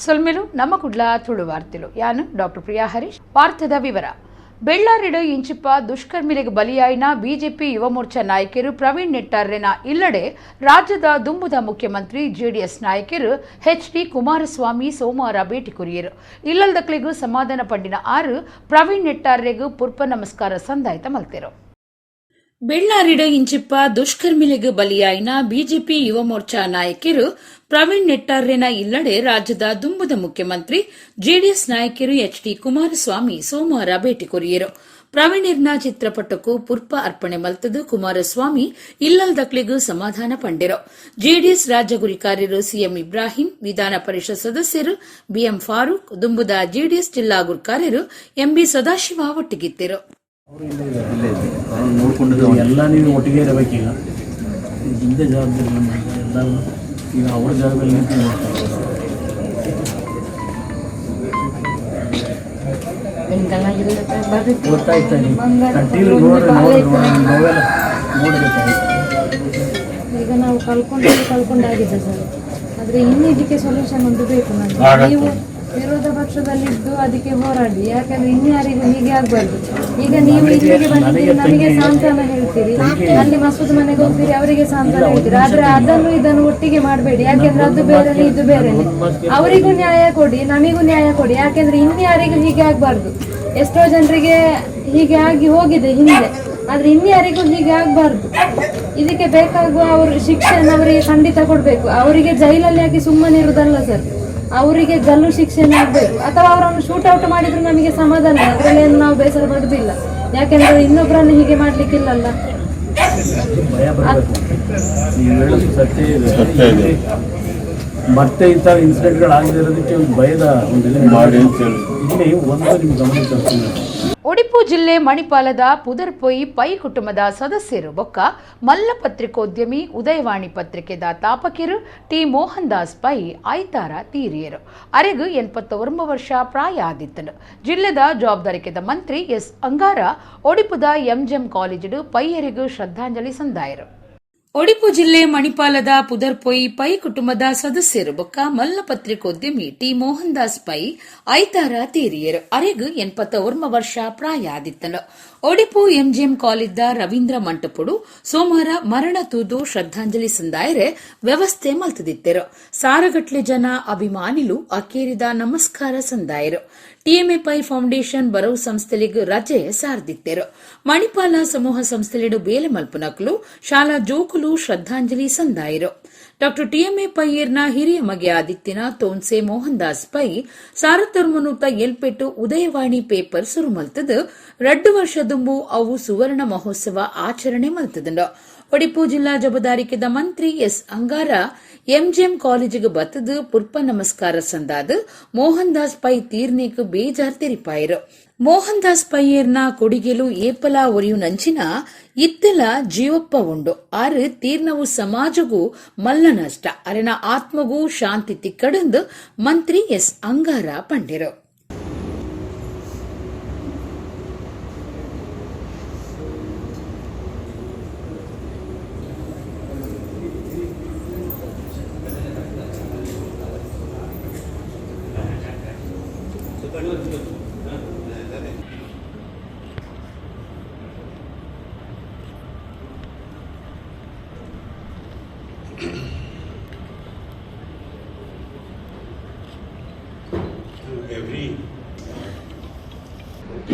ಸೊಲ್ಮೆಲು ನಮ್ಮ ಕುಡ್ಲ ತುಳು ವಾರ್ತೆಲು. ಯಾನು ಡಾಕ್ಟರ್ ಪ್ರಿಯಾ ಹರೀಶ್. ವಾರ್ತೆದ ವಿವರ. ಬೆಳ್ಳಾರಿಡು ಇಂಚಿಪ್ಪ ದುಷ್ಕರ್ಮಿಲೆಗ್ ಬಲಿಯಾಯಿನ ಬಿಜೆಪಿ ಯುವ ಮೋರ್ಚಾ ನಾಯಕರು ಪ್ರವೀಣ್ ನೆಟ್ಟಾರ್ರೆನ ಇಲ್ಲಡೆ ರಾಜ್ಯದ ದುಂಬುದ ಮುಖ್ಯಮಂತ್ರಿ ಜೆಡಿಎಸ್ ನಾಯಕರು ಎಚ್ ಡಿ ಕುಮಾರಸ್ವಾಮಿ ಸೋಮವಾರ ಭೇಟಿ ಕೊರಿಯರು. ಇಲ್ಲಲ್ದಕ್ಲೆಗ್ ಸಮಾಧಾನ ಪಂಡಿನ ಆರು ಪ್ರವೀಣ್ ನೆಟ್ಟಾರ್ರೆಗ್ ಪುರ್ಪ ನಮಸ್ಕಾರ ಸಂದಾಯ್ತ ಮಲ್ತೆರು. ಬೆಳ್ಳಾರಿಡು ಇಂಚಿಪ್ಪ ದುಷ್ಕರ್ಮಿಲೆಗ್ ಬಲಿಯಾಯಿನ ಬಿಜೆಪಿ ಯುವ ಮೋರ್ಚಾ ನಾಯಕರು ಪ್ರವೀಣ್ ನೆಟ್ಟಾರ್ರೆನ ಇಲ್ಲಡೆ ರಾಜ್ಯದ ದುಂಬುದ ಮುಖ್ಯಮಂತ್ರಿ ಜೆಡಿಎಸ್ ನಾಯಕರು ಎಚ್ ಡಿ ಕುಮಾರಸ್ವಾಮಿ ಸೋಮವಾರ ಭೇಟಿ ಕೊರಿಯರು. ಪ್ರವೀಣರ್ನ ಚಿತ್ರಪಟಕ್ಕೂ ಪುರ್ಪ ಅರ್ಪಣೆ ಮಲ್ತದು ಕುಮಾರಸ್ವಾಮಿ ಇಲ್ಲಲ್ದಕ್ಲೆಗ್ ಸಮಾಧಾನ ಪಂಡೆರು. ಜೆಡಿಎಸ್ ರಾಜ್ಯ ಗುರಿಕಾರ್ಯರು ಸಿಎಂ ಇಬ್ರಾಹಿಂ, ವಿಧಾನ ಪರಿಷತ್ ಸದಸ್ಯರು ಬಿಎಂ ಫಾರೂಕ್, ದುಂಬುದ ಜೆಡಿಎಸ್ ಜಿಲ್ಲಾ ಗುರ್ಕಾರ್ಯರು ಎಂಬಿ ಸದಾಶಿವ ಒಟ್ಟಿಗಿದ್ದರು. ಎಲ್ಲ ನೀವು ಒಟ್ಟಿಗೆ ಇರಬೇಕೀಗ. ಹಿಂದೆ ಜವಾಬ್ದಾರಿ ನಮ್ಮ ಎಲ್ಲ ಈಗ ಅವರ ಜಾಗದಲ್ಲಿ ನಿಂತು ನೋಡ್ತಾ ಇದ್ದಾರೆ. ಗೊತ್ತಾಯ್ತಾ? ನೀವು ಕಂಟಿನ್ಯೂ ನೋಡ್ರಿ ನೋಡ್ರಿ ನೋಡ್ರಿ, ನೋವೆಲ್ಲ ನೋಡ್ಬೇಕಾಯ್ತು. ಈಗ ನಾವು ಕಳ್ಕೊಂಡು ಕಳ್ಕೊಂಡಾಗಿದೆ ಸರ್. ಆದರೆ ಇನ್ನು ಇದಕ್ಕೆ ಸೊಲ್ಯೂಷನ್ ಒಂದು ಬೇಕು ನಮಗೆ. ನೀವು ವಿರೋಧ ಪಕ್ಷದಲ್ಲಿದ್ದು ಅದಕ್ಕೆ ಹೋರಾಡಿ. ಯಾಕಂದ್ರೆ ಇನ್ಯಾರಿಗೂ ಹೀಗೆ ಆಗ್ಬಾರ್ದು. ಈಗ ನೀವು ಇಲ್ಲಿಗೆ ಬಂದಿದ್ದೀರಿ, ನಮಗೆ ಸಾಂತ್ವನ ಹೇಳ್ತೀರಿ. ಅಲ್ಲಿ ಮಸೂದ್ ಮನೆಗೆ ಹೋಗ್ತೀರಿ, ಅವರಿಗೆ ಸಾಂತ್ವನ ಹೇಳ್ತೀರಿ. ಆದ್ರೆ ಅದನ್ನು ಇದನ್ನು ಒಟ್ಟಿಗೆ ಮಾಡಬೇಡಿ. ಯಾಕೆಂದ್ರೆ ಅದು ಬೇರೆನೆ, ಇದು ಬೇರೆನೆ. ಅವರಿಗೂ ನ್ಯಾಯ ಕೊಡಿ, ನಮಿಗೂ ನ್ಯಾಯ ಕೊಡಿ. ಯಾಕೆಂದ್ರೆ ಇನ್ಯಾರಿಗೂ ಹೀಗೆ ಆಗ್ಬಾರ್ದು. ಎಷ್ಟೋ ಜನರಿಗೆ ಹೀಗೆ ಆಗಿ ಹೋಗಿದೆ ಹಿಂದೆ. ಆದ್ರೆ ಇನ್ಯಾರಿಗೂ ಹೀಗೆ ಆಗ್ಬಾರ್ದು. ಇದಕ್ಕೆ ಬೇಕಾಗುವ ಅವರು ಶಿಕ್ಷೆಯನ್ನು ಅವರಿಗೆ ಖಂಡಿತ ಕೊಡ್ಬೇಕು. ಅವರಿಗೆ ಜೈಲಲ್ಲಿ ಹಾಕಿ ಸುಮ್ಮನೆ ಇರುವುದಲ್ಲ ಸರ್. ಅವರಿಗೆ ಗಲ್ಲು ಶಿಕ್ಷೆನೇ ಆಗ್ಬೇಕು. ಅಥವಾ ಅವರನ್ನು ಶೂಟ್ ಔಟ್ ಮಾಡಿದ್ರು ನಮಗೆ ಸಮಾಧಾನ. ಅದರಲ್ಲೇನು ನಾವು ಬೇಸರ ಪಡುದಿಲ್ಲ. ಯಾಕೆಂದ್ರೆ ಇನ್ನೊಬ್ಬರನ್ನು ಹೀಗೆ ಮಾಡ್ಲಿಕ್ಕಿಲ್ಲಲ್ಲ. ಭಯ ಬರಬೇಕು. ನೀವು ಹೇಳೋದು ಸತ್ಯ ಇದೆ. ಮತ್ತೆ ಇಂಥ ಇನ್ಸಿಡೆಂಟ್ಗಳಾಗದೇ ಇರೋದಕ್ಕೆ ಒಂದು ಭಯದ ಒಂದು ಇದು ಮಾಡಿ ಅಂತ ಹೇಳಿ. ಇಲ್ಲಿ ಒಂದು ನಿಮ್ಗೆ ಗಮನಕ್ಕೆ ತರ್ತೀನಿ. ಒಡಿಪು ಜಿಲ್ಲೆ ಮಣಿಪಾಲದ ಪುದರ್ಪೊಯಿ ಪೈ ಕುಟುಂಬದ ಸದಸ್ಯರು ಬೊಕ್ಕ ಮಲ್ಲ ಪತ್ರಿಕೋದ್ಯಮಿ, ಉದಯವಾಣಿ ಪತ್ರಿಕೆದ ತಾಪಕಿರು ಟಿ ಮೋಹನ್ ದಾಸ್ ಪೈ ಐತಾರ ತೀರಿಯರು. ಅರೆಗು 89 ವರ್ಷ ಪ್ರಾಯ ಆದಿತ್ತನು. ಜಿಲ್ಲೆದ ಜವಾಬ್ದಾರಿಕೆದ ಮಂತ್ರಿ ಎಸ್ ಅಂಗಾರ ಒಡಿಪುದ ಎಂಜಿಎಂ ಕಾಲೇಜಿಡು ಪೈಯರಿಗೂ ಶ್ರದ್ಧಾಂಜಲಿ ಸಂದಾಯರು. ಒಡಿಪು ಜಿಲ್ಲೆ ಮಣಿಪಾಲದ ಪುದರ್ಪೊಯಿ ಪೈ ಕುಟುಂಬದ ಸದಸ್ಯರು ಬೊಕ್ಕ ಮಲ್ಲ ಪತ್ರಿಕೋದ್ಯಮಿ ಟಿ ಮೋಹನ್ ದಾಸ್ ಪೈ ಐತಾರ ತೀರಿಯರು. ಅರೆಗು 89 ವರ್ಷ ಪ್ರಾಯ ಆದಿತ್ತನು. ಒಡಿಪು ಎಂಜಿಎಂ ಕಾಲೇಜ್ದ ರವೀಂದ್ರ ಮಂಟಪುಡು ಸೋಮವಾರ ಮರಣ ತೂದು ಶ್ರದ್ಧಾಂಜಲಿ ಸಂದಾಯರೆ ವ್ಯವಸ್ಥೆ ಮಲ್ತದಿತ್ತೆರು. ಸಾರಗಟ್ಲೆ ಜನ ಅಭಿಮಾನಿಲು ಅಕೇರಿದ ನಮಸ್ಕಾರ ಸಂದಾಯರು. TMA pi foundation ಬರವು ಸಂಸ್ಥೆಲಿಗ್ ರಜೆ ಸಾರ್ದಿತ್ತೆರು. ಮಣಿಪಾಲ ಸಮೂಹ ಸಂಸ್ಥೆಲಿಡು ಬೇಲೆ ಮಲ್ಪುನಕ್ಲು, ಶಾಲಾ ಜೋಕುಲು ಶ್ರದ್ಧಾಂಜಲಿ ಸಂದಾಯರು. ಡಾ ಟಿಎಂಎ ಪೈಯರ್ನ ಹಿರಿಯ ಮಗೆ ಆದಿತ್ಯನ ತೋನ್ಸೆ ಮೋಹನ್ ದಾಸ್ ಪೈ ಸಾರತರ್ಮನೂತ ಎಲ್ಪೆಟ್ಟು ಉದಯವಾಣಿ ಪೇಪರ್ ಸುರು ಮಲ್ತದು 2 ವರ್ಷ ದುಂಬು ಅವು ಸುವರ್ಣ ಮಹೋತ್ಸವ ಆಚರಣೆ ಮಲ್ತದಂಡು. ಒಡಿಪು ಜಿಲ್ಲಾ ಜಬದಾರಿಕೆದ ಮಂತ್ರಿ ಎಸ್ ಅಂಗಾರ ಎಂಜಿಎಂ ಕಾಲೇಜಿಗೆ ಬತ್ತದು ಪುರ್ಪ ನಮಸ್ಕಾರ ಸಂದಾದು ಮೋಹನ್ ದಾಸ್ ಪೈ ತೀರ್ನೇಕ್ ಬೇಜಾರ್ ತೆರಿಪಾಯರು. ಮೋಹನ್ ದಾಸ್ ಪೈಯರ್ನ ಕೊಡಿಗೆಲು ಏಪಲ ಒರಿಯು ನಂಚಿನ ಇತ್ತೆಲ ಜೀವಪ್ಪ ಉಂಡು. ಆರು ತೀರ್ನವು ಸಮಾಜಗೂ ಮಲ್ಲ ನಷ್ಟ. ಅರೆನ ಆತ್ಮಗೂ ಶಾಂತಿ ತಿಕ್ಕಡಂದು ಮಂತ್ರಿ ಎಸ್ ಅಂಗಾರ ಪಂಡಿರು.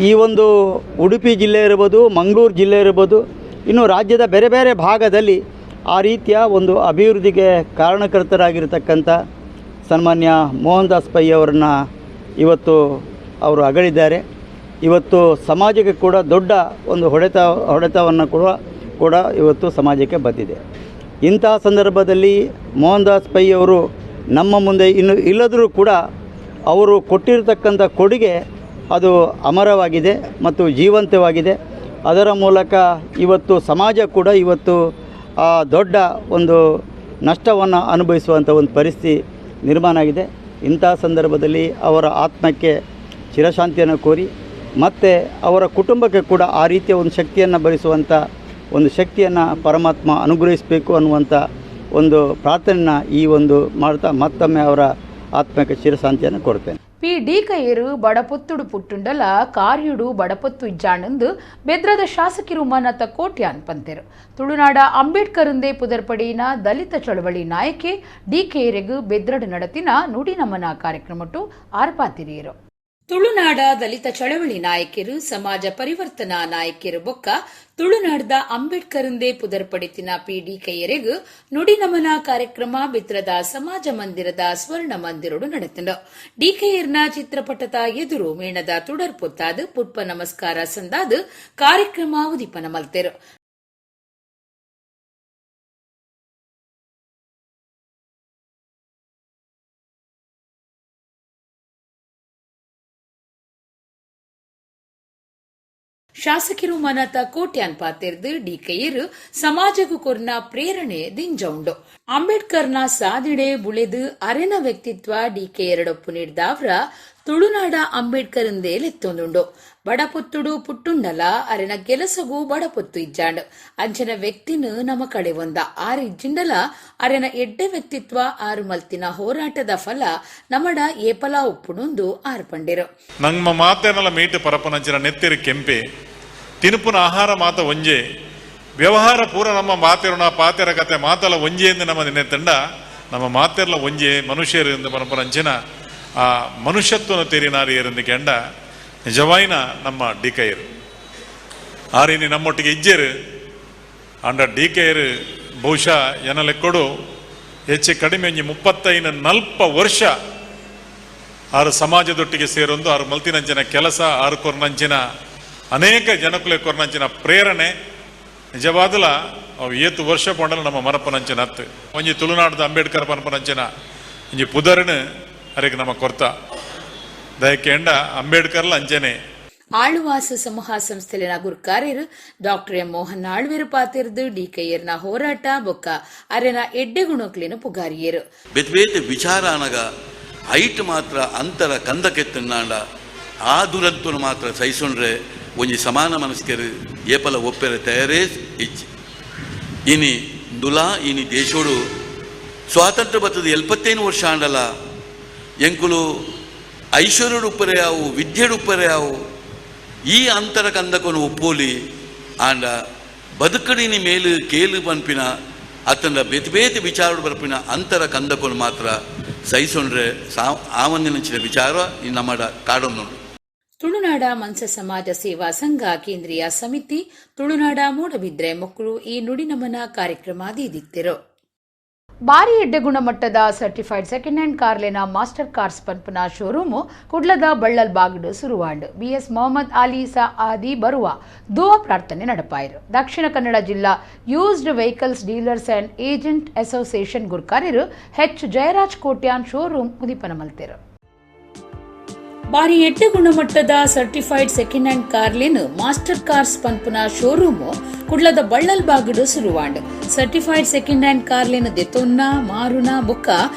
ಈ ಒಂದು ಉಡುಪಿ ಜಿಲ್ಲೆ ಇರ್ಬೋದು, ಮಂಗಳೂರು ಜಿಲ್ಲೆ ಇರ್ಬೋದು, ಇನ್ನು ರಾಜ್ಯದ ಬೇರೆ ಬೇರೆ ಭಾಗದಲ್ಲಿ ಆ ರೀತಿಯ ಒಂದು ಅಭಿವೃದ್ಧಿಗೆ ಕಾರಣಕರ್ತರಾಗಿರ್ತಕ್ಕಂಥ ಸನ್ಮಾನ್ಯ ಮೋಹನ್ ದಾಸ್ ಪೈ ಅವರನ್ನು ಇವತ್ತು ಅವರು ಅಗಲಿದ್ದಾರೆ. ಇವತ್ತು ಸಮಾಜಕ್ಕೆ ಕೂಡ ದೊಡ್ಡ ಒಂದು ಹೊಡೆತವನ್ನು ಕೂಡ ಇವತ್ತು ಸಮಾಜಕ್ಕೆ ಬಂದಿದೆ. ಇಂಥ ಸಂದರ್ಭದಲ್ಲಿ ಮೋಹನ್ ದಾಸ್ ಪೈ ಅವರು ನಮ್ಮ ಮುಂದೆ ಇನ್ನು ಇಲ್ಲದರೂ ಕೂಡ ಅವರು ಕೊಟ್ಟಿರತಕ್ಕಂಥ ಕೊಡುಗೆ ಅದು ಅಮರವಾಗಿದೆ ಮತ್ತು ಜೀವಂತವಾಗಿದೆ. ಅದರ ಮೂಲಕ ಇವತ್ತು ಸಮಾಜ ಕೂಡ ಇವತ್ತು ದೊಡ್ಡ ಒಂದು ನಷ್ಟವನ್ನು ಅನುಭವಿಸುವಂಥ ಒಂದು ಪರಿಸ್ಥಿತಿ ನಿರ್ಮಾಣ ಆಗಿದೆ. ಇಂಥ ಸಂದರ್ಭದಲ್ಲಿ ಅವರ ಆತ್ಮಕ್ಕೆ ಚಿರಶಾಂತಿಯನ್ನು ಕೋರಿ ಮತ್ತು ಅವರ ಕುಟುಂಬಕ್ಕೆ ಕೂಡ ಆ ರೀತಿಯ ಒಂದು ಶಕ್ತಿಯನ್ನು ಭರಿಸುವಂಥ ಒಂದು ಶಕ್ತಿಯನ್ನು ಪರಮಾತ್ಮ ಅನುಗ್ರಹಿಸಬೇಕು ಅನ್ನುವಂಥ ಒಂದು ಪ್ರಾರ್ಥನೆಯನ್ನು ಈ ಒಂದು ಮಾಡ್ತಾ ಮತ್ತೊಮ್ಮೆ ಅವರ ಆತ್ಮಕ್ಕೆ ಚಿರಶಾಂತಿಯನ್ನು ಕೊಡ್ತೇನೆ. ಪಿ ಡಿಕಯರು ಬಡಪೊತ್ತುಡು ಪುಟ್ಟುಂಡಲ ಕಾರ್ಯುಡು ಬಡಪೊತ್ತು ಇಜ್ಜಾಣಂದು ಬೆದ್ರದ ಶಾಸಕಿರು ಮನತ ಕೋಟ್ಯಾನ್ ಪಂತೆರು. ತುಳುನಾಡ ಅಂಬೇಡ್ಕರಂದೇ ಪುದರ್ಪಡಿನ ದಲಿತ ಚಳವಳಿ ನಾಯಕೆ ಡಿಕೆಯರಿಗೂ ಬೆದ್ರಡು ನಡತಿನ ನುಡಿ ನಮನ ಕಾರ್ಯಕ್ರಮಟ್ಟು ಆರ್ಪಾತಿರಿಯರು. ತುಳುನಾಡ ದಲಿತ ಚಳವಳಿ ನಾಯಕರು, ಸಮಾಜ ಪರಿವರ್ತನಾ ನಾಯಕರು ಬೊಕ್ಕ ತುಳುನಾಡದ ಅಂಬೇಡ್ಕರಂದೇ ಪುದರ್ಪಡಿತಿನ ಪಿ ಡಿಕೆಯರಿಗೂ ನುಡಿ ನಮನ ಕಾರ್ಯಕ್ರಮ ಬಿತ್ರದ ಸಮಾಜ ಮಂದಿರದ ಸ್ವರ್ಣ ಮಂದಿರಡು ನಡೆತನು. ಡಿಕೆಯರ್ನ ಚಿತ್ರಪಟದ ಎದುರು ಮೇಣದ ತುಡರ್ ಪೊತ್ತಾದು ಪುಷ್ಪ ನಮಸ್ಕಾರ ಸಂದಾದು ಕಾರ್ಯಕ್ರಮ ಉದಿಪನ ಮಲ್ತೆರು. ಶಾಸಕಿರು ಮನತ ಕೋಟ್ಯಾನ್ ಪಾತೆರ್ದು ಡಿಕೆಯರು ಸಮಾಜಗೂ ಕೊರ್ನ ಪ್ರೇರಣೆ ದಿಂಜ ಉಂಡು. ಅಂಬೇಡ್ಕರ್ನ ಸಾದಿಡೆ ಬುಳೆದು ಅರೆನ ವ್ಯಕ್ತಿತ್ವ ಡಿಕೆ ಎರಡೊಪ್ಪು ನೀಡ್ದಾವ್ರ ತುಳುನಾಡ ಅಂಬೇಡ್ಕರಂದೇ ಲೆತ್ತೊಂದುಂಡು. ಬಡಪೊತ್ತುಡು ಪುಟ್ಟುಂಡಲ ಅರೆನ ಕೆಲಸಗೂ ಬಡಪೊತ್ತು ಇಜ್ಜಾಂಡ್. ಅಂಚನ ವ್ಯಕ್ತಿನ ನಮ ಕಡೆ ಒಂದ ಆರು ಇಜ್ಜಿಂಡಲ ಅರೆನ ಎಡ್ಡೆ ವ್ಯಕ್ತಿತ್ವ ಆರು ಮಲ್ತಿನ ಹೋರಾಟದ ಫಲ ನಮಡ ಏಪಲ ಒಪ್ಪುಣೊಂದು ಆರು ಪಂಡಿರು. ನಮ್ಮ ಮಾತೇನಲ್ಲ ಮೀಟು ಪರಪನಂಚಿನ ನೆತ್ತಿರು ಕೆಂಪೆ ತಿನುಪುನ ಆಹಾರ ಮಾತ ಒಂಜೆ ವ್ಯವಹಾರ ಪೂರ ನಮ್ಮ ಮಾತಿರೋಣ ಪಾತೆರ ಕತೆ ಮಾತಲ ಒಂಜೆ ಎಂದು ನಮ್ಮ ನೆತ್ತಂಡ ನಮ್ಮ ಮಾತೆರ್ಲ ಒಂಜೆ ಮನುಷ್ಯರು ಎಂದು ಪರಪನಂಚಿನ ಆ ಮನುಷ್ಯತ್ವನ ತೇರಿನಾರಿ ಏರಂದು ಕೆಂಡ ನಿಜವಾಯಿನ ನಮ್ಮ ಡಿಕೆಯರು ಆರಿನಿ ನಮ್ಮೊಟ್ಟಿಗೆ ಇಜ್ಜೇರು. ಅಂಡ ಡಿಕೆಯರು ಬಹುಶಃ ಎನ ಲೆಕ್ಕೊಡು ಹೆಚ್ಚು ಕಡಿಮೆ ಒಂಜಿ 35-40 ವರ್ಷ ಆರು ಸಮಾಜದೊಟ್ಟಿಗೆ ಸೇರೊಂದು ಆರು ಮಲ್ತಿನಂಚಿನ ಕೆಲಸ ಆರು ಕೊರ್ನಂಚಿನ ಅನೇಕ ಜನಕುಲೆ ಕೊರ್ನಂಚಿನ ಪ್ರೇರಣೆ ನಿಜವಾದಲ ಅವು ಏತು ವರ್ಷ ಪೊಂಡಲ ನಮ್ಮ ಮರಪನಂಚಿನ ಹತ್ತು ಒಂಜಿ ತುಳುನಾಡದ ಅಂಬೇಡ್ಕರ್ ಪನಪನಂಚಿನ ಒಂಜಿ ಪುದರ್ನು ಅರೆಗೆ ನಮ್ಮ ಕೊರ್ತ ದಯಕೇಂಡ ಅಂಬೇಡ್ಕರ್ಲ ಅಂಚನೆ. ಆಳುವಾಸ ಸಮೂಹ ಸಂಸ್ಥೆಲಿನ ಗುರ್ಕಾರ್ಯರು ಡಾಕ್ಟರ್ ಎಂ ಮೋಹನ್ ಆಳ್ವೆರು ಪಾತಿರ್ದು ಡಿಕೆಯರ್ನ ಹೋರಾಟ ಬೊಕ್ಕ ಅರೆನ ಎಡ್ಡೆ ಗುಣಕ್ಲಿನ ಪುಗಾರಿಯರು. ಬೇತೆ ಬೇತೆ ವಿಚಾರ ಅನಗ ಐಟ್ ಮಾತ್ರ ಅಂತರ ಕಂದಕೆತ್ತನಾಂಡ ಆ ದುರಂತನು ಮಾತ್ರ ಸಹಿಸೊಂಡ್ರೆ ಒಂಜಿ ಸಮಾನ ಮನಸ್ಕೆರು ಏಪಲ ಒಪ್ಪೆರೆ ತಯಾರೇ ಇಜ್ಜಿ. ಇನಿ ದುಲಾ ಇನಿ ದೇಶೋಡು ಸ್ವಾತಂತ್ರ್ಯ ಬತ್ತದ 75 ವರ್ಷ ಆಂಡಲ ಎಂಕುಲು ಐಶ್ವರ್ಯಡು ಉಪ್ಪರೆ ಯಾವು ವಿದ್ಯೆಡು ಉಪ್ಪರೆ ಯಾವು ಈ ಅಂತರ ಕಂದಕೊನು ಒಪ್ಪೋಲಿ ಆಂಡ ಬದುಕಡಿನಿ ಮೇಲು ಕೇಲು ಪನ್ಪಿನ ಅತ್ತಂಡ ಬೇತೆ ಬೇತೆ ವಿಚಾರಡು ಬರ್ಪಿನ ಅಂತರ ಕಂದಕೊನು ಮಾತ್ರ ಸಹಿಸೊಂಡ್ರೆ ಸಾ ಆವಂದಿನಂಚಿನ ವಿಚಾರ ಈ ನಮ್ಮ ಕಾಡೊಂದುಂಡು. ತುಳುನಾಡ ಮನ್ಸ ಸಮಾಜ ಸೇವಾ ಸಂಘ ಕೇಂದ್ರೀಯ ಸಮಿತಿ ತುಳುನಾಡ ಮೂಡಬಿದ್ರೆ ಮೊಕ್ಕಳು ಈ ನುಡಿನಮನ ಕಾರ್ಯಕ್ರಮ ದೀದಿತ್ತಿರು. ಬಾರಿ ಎಡ್ಡೆ ಗುಣಮಟ್ಟದ certified second hand ಕಾರ್ಲೆನ master cars ಪನ್ಪುನ showroom ಕುಡ್ಲದ ಬಳ್ಳಲ್ ಬಾಗ್ಡ್ ಸುರುವಾಂಡ್. ಬಿಎಸ್ ಮೊಹಮ್ಮದ್ ಅಲಿ ಆದಿ ಬರುವ ದುವಾ ಪ್ರಾರ್ಥನೆ ನಡಪಾಯರು. ದಕ್ಷಿಣ ಕನ್ನಡ ಜಿಲ್ಲಾ used vehicles dealers and agent association ಗುರ್ಕಾರ್ಯರು H Jayaraj Kotian showroom ಉದಿಪನ ಮಲ್ತೆರು. ಬಾರಿ ಎಡ್ಡೆ ಗುಣಮಟ್ಟದ certified second hand ಕಾರ್ಲಿನ್ master cars ಪನ್ಪುನ showroom ಕುಡ್ಲದ ಬಳ್ಳಲ್ ಬಾಗಡು ಸುರುವಾಂಡ್. Certified second hand ಕಾರ್ಲಿನ್ ದೆತೊನ್ನ ಮಾರುನ ಬುಕ್ಕ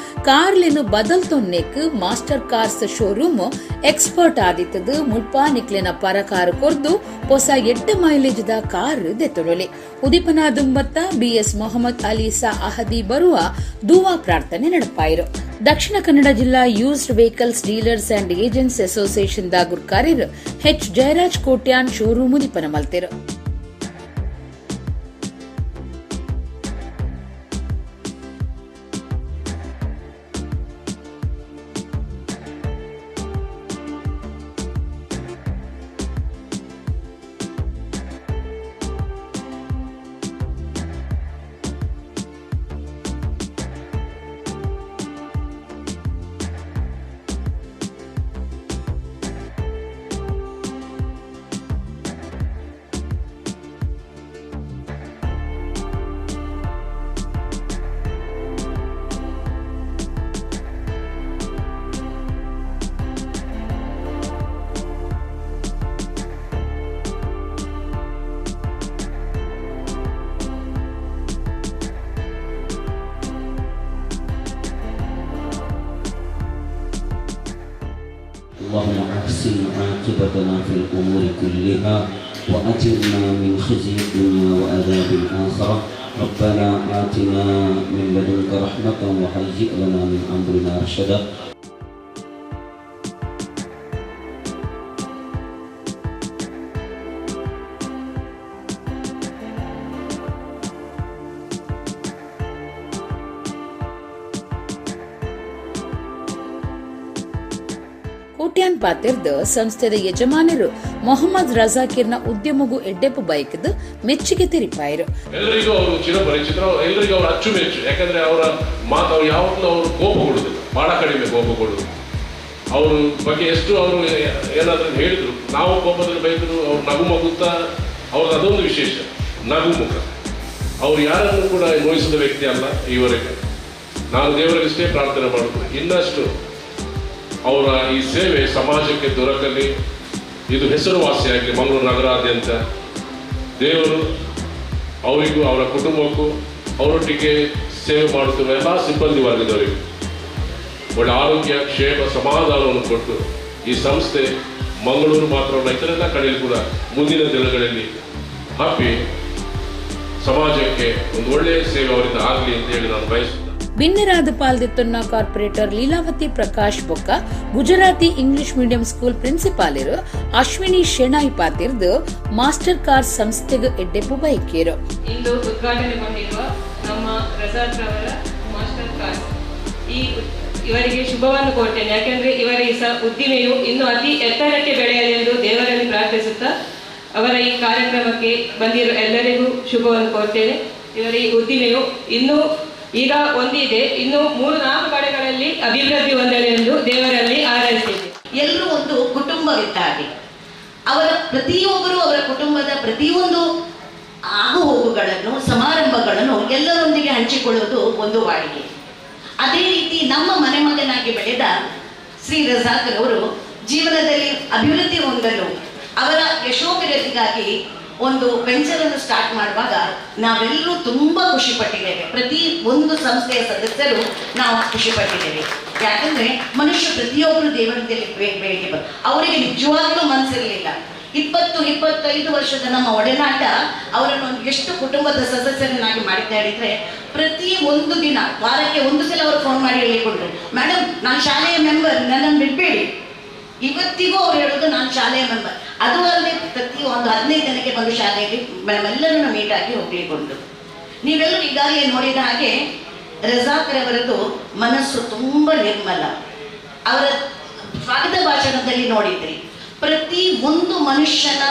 ಕಾರ್ಲಿನ್ ಬದಲ್ ತೊನ್ನೆಕ್ master cars showroom expert ಆದಿತ್ತದು ಮುಲ್ಪ ನಿಕ್ಲೆನ ಪರ ಕಾರು ಕೊರ್ದು ಹೊಸ ಎಡ್ಡೆ ಮೈಲೇಜ್ the car ದೆತೊಡೊಲಿ. ಉದಿಪನ ದುಂಬತ್ತ ಬಿಎಸ್ ಮೊಹಮ್ಮದ್ ಅಲಿ ಅಹದಿ ಬರುವ ದುವಾ ಪ್ರಾರ್ಥನೆ ನಡಪಾಯಿರು. ದಕ್ಷಿಣ ಕನ್ನಡ ಜಿಲ್ಲಾ used vehicles dealers and agents association the ಗುರ್ಕಾರ್ಯರು H Jayaraj Kotian showroom ಉದಿಪನ ಮಲ್ತೆರು. اللهم أحسن عاقبتنا في الأمور كلها وأجرنا من خزي الدنيا وعذاب الآخرة. ربنا آتنا من لدنك رحمة وهيئ لنا من أمرنا رشدا. ಕೋಟ್ಯಾನ್ ಪಾತೆರ್ದ್ ಸಂಸ್ಥೆದ ಯಜಮಾನರು ಮೊಹಮ್ಮದ್ ರಜಾಕಿರ್ನ ಉದ್ಯಮಗೂ ಎಡ್ಡೆಪ್ಪು ಬಯಕದ್ ಮೆಚ್ಚುಗೆ ತೆರಿಪಾಯರು. ಎಲ್ಲರಿಗೂ ಅವರು ಚಿರಪರಿಚಿತರು, ಎಲ್ಲರಿಗೂ ಅವರು ಅಚ್ಚುಮೆಚ್ಚು. ಯಾಕಂದ್ರೆ ಅವರ ಮಾತು, ಅವ್ರು ಯಾವತ್ತೂ ಅವರು ಕೋಪಗೊಳ್ಳುವುದಿಲ್ಲ, ಬಹಳ ಕಡಿಮೆ ಕೋಪಗೊಳ್ಳುವುದು. ಅವ್ರ ಬಗ್ಗೆ ಎಷ್ಟು ಅವರು ಏನಾದರೂ ಹೇಳಿದ್ರು, ನಾವು ಕೋಪದಲ್ಲಿ ಬೈದರು ಅವ್ರು ನಗು ಮಗುತ್ತಾ, ಅವ್ರದ್ದು ಅದೊಂದು ವಿಶೇಷ ನಗು ಮುಖ. ಅವ್ರು ಯಾರನ್ನು ಕೂಡ ನೋಯಿಸಿದ ವ್ಯಕ್ತಿ ಅಲ್ಲ ಈವರೆಗೆ. ನಾನು ದೇವರಿಗಷ್ಟೇ ಪ್ರಾರ್ಥನೆ ಮಾಡೋದು, ಇನ್ನಷ್ಟು ಅವರ ಈ ಸೇವೆ ಸಮಾಜಕ್ಕೆ ದೊರಕಲಿ, ಇದು ಹೆಸರುವಾಸಿಯಾಗಲಿ ಮಂಗಳೂರು ನಗರಾದ್ಯಂತ. ದೇವರು ಅವರಿಗೂ ಅವರ ಕುಟುಂಬಕ್ಕೂ ಅವರೊಟ್ಟಿಗೆ ಸೇವೆ ಮಾಡುತ್ತಿರುವ ಎಲ್ಲ ಸಿಬ್ಬಂದಿ ವರ್ಗದವರಿಗೂ ಒಳ್ಳೆ ಆರೋಗ್ಯ, ಕ್ಷೇಮ, ಸಮಾಧಾನವನ್ನು ಕೊಟ್ಟು ಈ ಸಂಸ್ಥೆ ಮಂಗಳೂರು ಮಾತ್ರವಲ್ಲ ಇತರೆಲ್ಲ ಕಡೆಯಲ್ಲಿ ಕೂಡ ಮುಂದಿನ ದಿನಗಳಲ್ಲಿ ಹಬ್ಬಿ ಸಮಾಜಕ್ಕೆ ಒಂದು ಒಳ್ಳೆಯ ಸೇವೆ ಅವರಿಂದ ಆಗಲಿ ಅಂತ ಹೇಳಿ ನಾನು ಬಯಸುತ್ತೇನೆ. ಬಿನ್ನೆರಾದ ಪಾಲ್ದೆತ್ತೊನ್ನ ಕಾರ್ಪೊರೇಟರ್ ಲೀಲಾವತಿ ಪ್ರಕಾಶ್ ಬೊಕ್ಕ, ಗುಜರಾತಿ ಇಂಗ್ಲಿಷ್ ಮೀಡಿಯಂ ಸ್ಕೂಲ್ ಪ್ರಿನ್ಸಿಪಾಲರು ಅಶ್ವಿನಿ ಶೆಣಾಯ್ ಪಾತಿರ್ದು ಮಾಸ್ಟರ್ ಕಾರ್ ಸಂಸ್ಥೆಗೆ ಎಡ್ಡೆಪ್ಪು ಬಯಕೇರು. ಇಂದು ಉದ್ಘಾಟನೆಗೊಂಡಿರುವ ನಮ್ಮ ರಜಾಕ್ ರವರ ಮಾಸ್ಟರ್ ಕಾರ್ ಈ ಇವರಿಗೆ ಶುಭವನ್ನು ಕೋರ್ತೇನೆ. ಯಾಕೆಂದ್ರೆ ಇವರ ಈ ಉದ್ದಿಮೆಯು ಇನ್ನೂ ಅತಿ ಎತ್ತರಕ್ಕೆ ಬೆಳೆಯಲಿ ಎಂದು ದೇವರಲ್ಲಿ ಪ್ರಾರ್ಥಿಸುತ್ತಾ ಅವರ ಈ ಕಾರ್ಯಕ್ರಮಕ್ಕೆ ಬಂದಿರುವ ಎಲ್ಲರಿಗೂ ಶುಭವನ್ನು ಕೋರ್ತೇನೆ. ಇವರ ಈ ಉದ್ದಿಮೆಯು ಇನ್ನೂ ಈಗ ಒಂದಿದೆ, ಇನ್ನು 3-4 ಕಡೆಗಳಲ್ಲಿ ಅಭಿವೃದ್ಧಿ ಹೊಂದಲಿ ಎಂದು ದೇವರಲ್ಲಿ ಹಾರೈಸ್ತೇನೆ. ಎಲ್ಲರೂ ಒಂದು ಕುಟುಂಬವಿದ್ದ ಹಾಗೆ ಅವರ ಪ್ರತಿಯೊಬ್ಬರು ಅವರ ಕುಟುಂಬದ ಪ್ರತಿಯೊಂದು ಆಗುಹೋಗುಗಳನ್ನು, ಸಮಾರಂಭಗಳನ್ನು ಎಲ್ಲರೊಂದಿಗೆ ಹಂಚಿಕೊಳ್ಳುವುದು ಒಂದು ವಾಡಿಕೆ. ಅದೇ ರೀತಿ ನಮ್ಮ ಮನೆ ಮಗನಾಗಿ ಬೆಳೆದ ಶ್ರೀ ರಜಾಕ್ ರವರು ಜೀವನದಲ್ಲಿ ಅಭಿವೃದ್ಧಿ ಹೊಂದಲು ಅವರ ಯಶೋಭಿವೃದ್ಧಿಗಾಗಿ ಒಂದು ವೆಂಚರನ್ನು ಸ್ಟಾರ್ಟ್ ಮಾಡುವಾಗ ನಾವೆಲ್ಲರೂ ತುಂಬ ಖುಷಿ ಪಟ್ಟಿದ್ದೇವೆ. ಪ್ರತಿ ಒಂದು ಸಂಸ್ಥೆಯ ಸದಸ್ಯರು ನಾವು ಖುಷಿ ಪಟ್ಟಿದ್ದೇವೆ. ಯಾಕಂದ್ರೆ ಮನುಷ್ಯ ಪ್ರತಿಯೊಬ್ಬರು ದೇವರಲ್ಲಿ ಬೇಡಿಕೆ ಅವರಿಗೆ ನಿಜವಾಗ್ಲೂ ಮನಸ್ಸಿರಲಿಲ್ಲ. 20-25 ವರ್ಷದ ನಮ್ಮ ಒಡನಾಟ ಅವರನ್ನು ಒಂದು ಎಷ್ಟು ಕುಟುಂಬದ ಸದಸ್ಯರನ್ನಾಗಿ ಮಾಡಿದ್ದ ಹೇಳಿದ್ರೆ, ಪ್ರತಿ ಒಂದು ದಿನ ವಾರಕ್ಕೆ ಒಂದು ಸಲ ಅವರು ಫೋನ್ ಮಾಡಿ ಹೇಳಿಕೊಂಡ್ರು, ಮೇಡಮ್ ನಾನು ಶಾಲೆಯ ಮೆಂಬರ್, ನನ್ನನ್ನು ಬಿಡಬೇಡಿ. ಇವತ್ತಿಗೂ ಅವ್ರು ಹೇಳೋದು ನಾನು ಶಾಲೆಯ ಮೆಂಬರ್. ಅದು ಅಲ್ಲದೆ ಪ್ರತಿ ಒಂದು 15 ಜನಕ್ಕೆ ಬಂದು ಶಾಲೆಯಲ್ಲಿ ಮೇಡಮ್ ಮೀಟ್ ಆಗಿ ಹೋಗ್ಲಿಕ್ಕೊಂಡು. ನೀವೆಲ್ಲರೂ ಈಗಾಗಲೇ ನೋಡಿದ ಹಾಗೆ ರಜಾಕ್ ರವರದ್ದು ಮನಸ್ಸು ತುಂಬ ನಿರ್ಮಲ. ಅವರ ಸ್ವಾಗತ ಭಾಷಣದಲ್ಲಿ ನೋಡಿದ್ರಿ, ಪ್ರತಿ ಒಂದು ಮನುಷ್ಯನ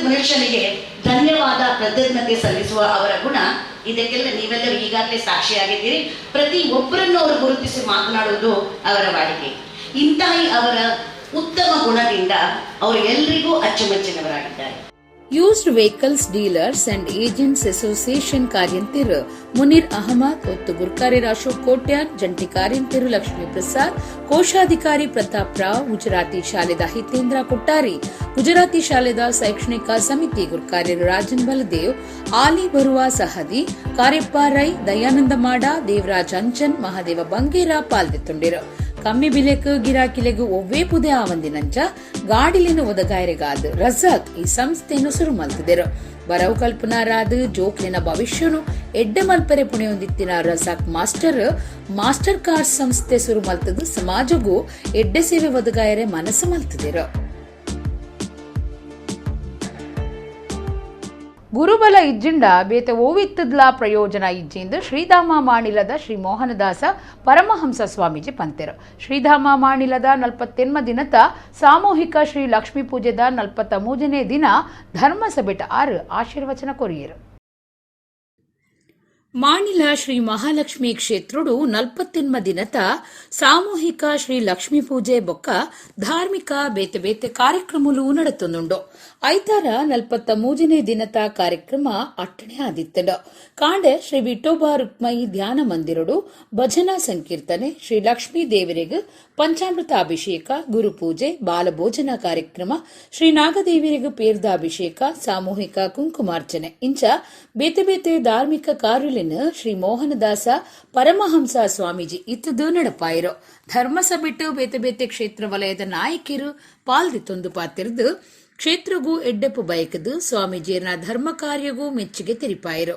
ಮನುಷ್ಯನಿಗೆ ಧನ್ಯವಾದ, ಕೃತಜ್ಞತೆ ಸಲ್ಲಿಸುವ ಅವರ ಗುಣ, ಇದಕ್ಕೆಲ್ಲ ನೀವೆಲ್ಲರೂ ಈಗಾಗಲೇ ಸಾಕ್ಷಿಯಾಗಿದ್ದೀರಿ. ಪ್ರತಿ ಒಬ್ಬರನ್ನು ಅವರು ಗುರುತಿಸಿ ಮಾತನಾಡುವುದು ಅವರ ವಾಡಿಕೆ. ಇಂತಹ ಅವರ ಉತ್ತಮ ಗುಣದಿಂದ ಅವರು ಎಲ್ರಿಗೂ ಅಚ್ಚುಮೆಚ್ಚಿನವರಾಗಿದ್ದಾರೆ. Used vehicles dealers and agents association ಕಾರ್ಯಂತಿರು Munir Ahmed, ಒತ್ತು ಗುರ್ಕಾರ್ಯರ್ ಅಶೋಕ್ ಕೋಟ್ಯಾನ್, ಜಂಟಿ ಕಾರ್ಯಂತಿರು ಲಕ್ಷ್ಮೀ ಪ್ರಸಾದ್, ಕೋಶಾಧಿಕಾರಿ ಪ್ರತಾಪ್ ರಾವ್, ಗುಜರಾತಿ ಶಾಲೆದ ಹಿತೇಂದ್ರ ಕೊಟ್ಟಾರಿ, ಗುಜರಾತಿ ಶಾಲೆದ ಶೈಕ್ಷಣಿಕ ಸಮಿತಿ ಗುರ್ಕಾರ್ಯರು ರಾಜನ್ ಬಲದೇವ್, ಆಲಿ ಬರುವ ಸಹದಿ, ಕಾರ್ಯಪ್ಪ ರೈ, ದಯಾನಂದ ಮಾಡ, ದೇವರಾಜ್ ಅಂಚನ್, ಮಹಾದೇವ ಬಂಗೇರ ಪಾಲ್ದೆತ್ತುಂಡಿರು. ಕಮ್ಮಿ ಬಿಲೆಕ್ ಗಿರಾಕಿಲೆಗು ಒವ್ವೇ ಪುದೆ ಆವಂದಿನಂಚ ಗಾಡಿಲಿನ ಒದಗಾಯರೆಗಾದ ರಜಾಕ್ ಈ ಸಂಸ್ಥೆಯನ್ನು ಸುರು ಮಲ್ತಿದರು. ಬರವು ಕಲ್ಪನಾರಾದ ಜೋಕ್ಲಿನ ಭವಿಷ್ಯನು ಎಡ್ಡೆ ಮಲ್ಪರೆ ಪುಣೆಯೊಂದಿತ್ತಿನ ರಜಾಕ್ ಮಾಸ್ಟರ್ ಕಾರ್ ಸಂಸ್ಥೆ ಸುರು ಮಲ್ತದು ಸಮಾಜಗೂ ಎಡ್ಡೆ ಸೇವೆ ಒದಗಾಯರೆ ಮನಸ್ಸು ಮಲ್ತಿದರು. ಗುರುಬಲ ಇಜ್ಜಿಂಡ ಬೇತೆ ಓವಿತ್ತದ್ಲಾ ಪ್ರಯೋಜನ ಇಜ್ಜಿಂದು ಶ್ರೀಧಾಮ ಮಾಣಿಲದ ಶ್ರೀ ಮೋಹನದಾಸ ಪರಮಹಂಸ ಸ್ವಾಮೀಜಿ ಪಂತೆರು. ಶ್ರೀಧಾಮ ಮಾಣಿಲದ 48 ದಿನದ ಸಾಮೂಹಿಕ ಶ್ರೀ ಲಕ್ಷ್ಮೀ ಪೂಜೆದ 43ನೇ ದಿನ ಧರ್ಮಸಭೆಟ 6 ಆಶೀರ್ವಚನ ಕೊರಿಯರು. ಮಾಣಿಲ ಶ್ರೀ ಮಹಾಲಕ್ಷ್ಮೀ ಕ್ಷೇತ್ರೋಡು 48 ದಿನದ ಸಾಮೂಹಿಕ ಶ್ರೀ ಲಕ್ಷ್ಮೀ ಪೂಜೆ ಬೊಕ್ಕ ಧಾರ್ಮಿಕ ಬೇತೆ ಬೇತೆ ಕಾರ್ಯಕ್ರಮಲು ನಡತೊಂದುಂಡು. ಐತಾರ 43ನೇ ದಿನದ ಕಾರ್ಯಕ್ರಮ ಅಟ್ಟಣೆ ಆದಿತ್ತಂಡು. ಕಾಂಡೆ ಶ್ರೀ ವಿಠೋಬ ರುಕ್ಮಯಿ ಧ್ಯಾನ ಮಂದಿರಡು ಭಜನಾ ಸಂಕೀರ್ತನೆ, ಶ್ರೀ ಲಕ್ಷ್ಮೀ ದೇವರಿಗೆ ಪಂಚಾಮೃತ ಅಭಿಷೇಕ, ಗುರುಪೂಜೆ, ಬಾಲಭೋಜನ ಕಾರ್ಯಕ್ರಮ, ಶ್ರೀ ನಾಗದೇವರಿಗೆ ಪೇರ್ದ ಅಭಿಷೇಕ, ಸಾಮೂಹಿಕ ಕುಂಕುಮಾರ್ಚನೆ ಇಂಚ ಬೇತೆ ಬೇತೆ ಧಾರ್ಮಿಕ ಕಾರ್ಯಲಿನ ಶ್ರೀ ಮೋಹನದಾಸ ಪರಮಹಂಸ ಸ್ವಾಮೀಜಿ ಇತ್ತದು ನಡಪಾಯಿರು. ಧರ್ಮಸಭೆಟ್ಟು ಬೇತೆ ಬೇತೆ ಕ್ಷೇತ್ರ ವಲಯದ ನಾಯಕಿರು ಪಾಲ್ದಿ ತೊಂದು ಪಾತಿರ್ದು ಕ್ಷೇತ್ರಗೂ ಎಡ್ಡೆಪ್ಪು ಬಯಕದು ಸ್ವಾಮೀಜಿಯರ ಧರ್ಮ ಕಾರ್ಯಗೂ ಮೆಚ್ಚುಗೆ ತೆರಿಪಾಯಿರು.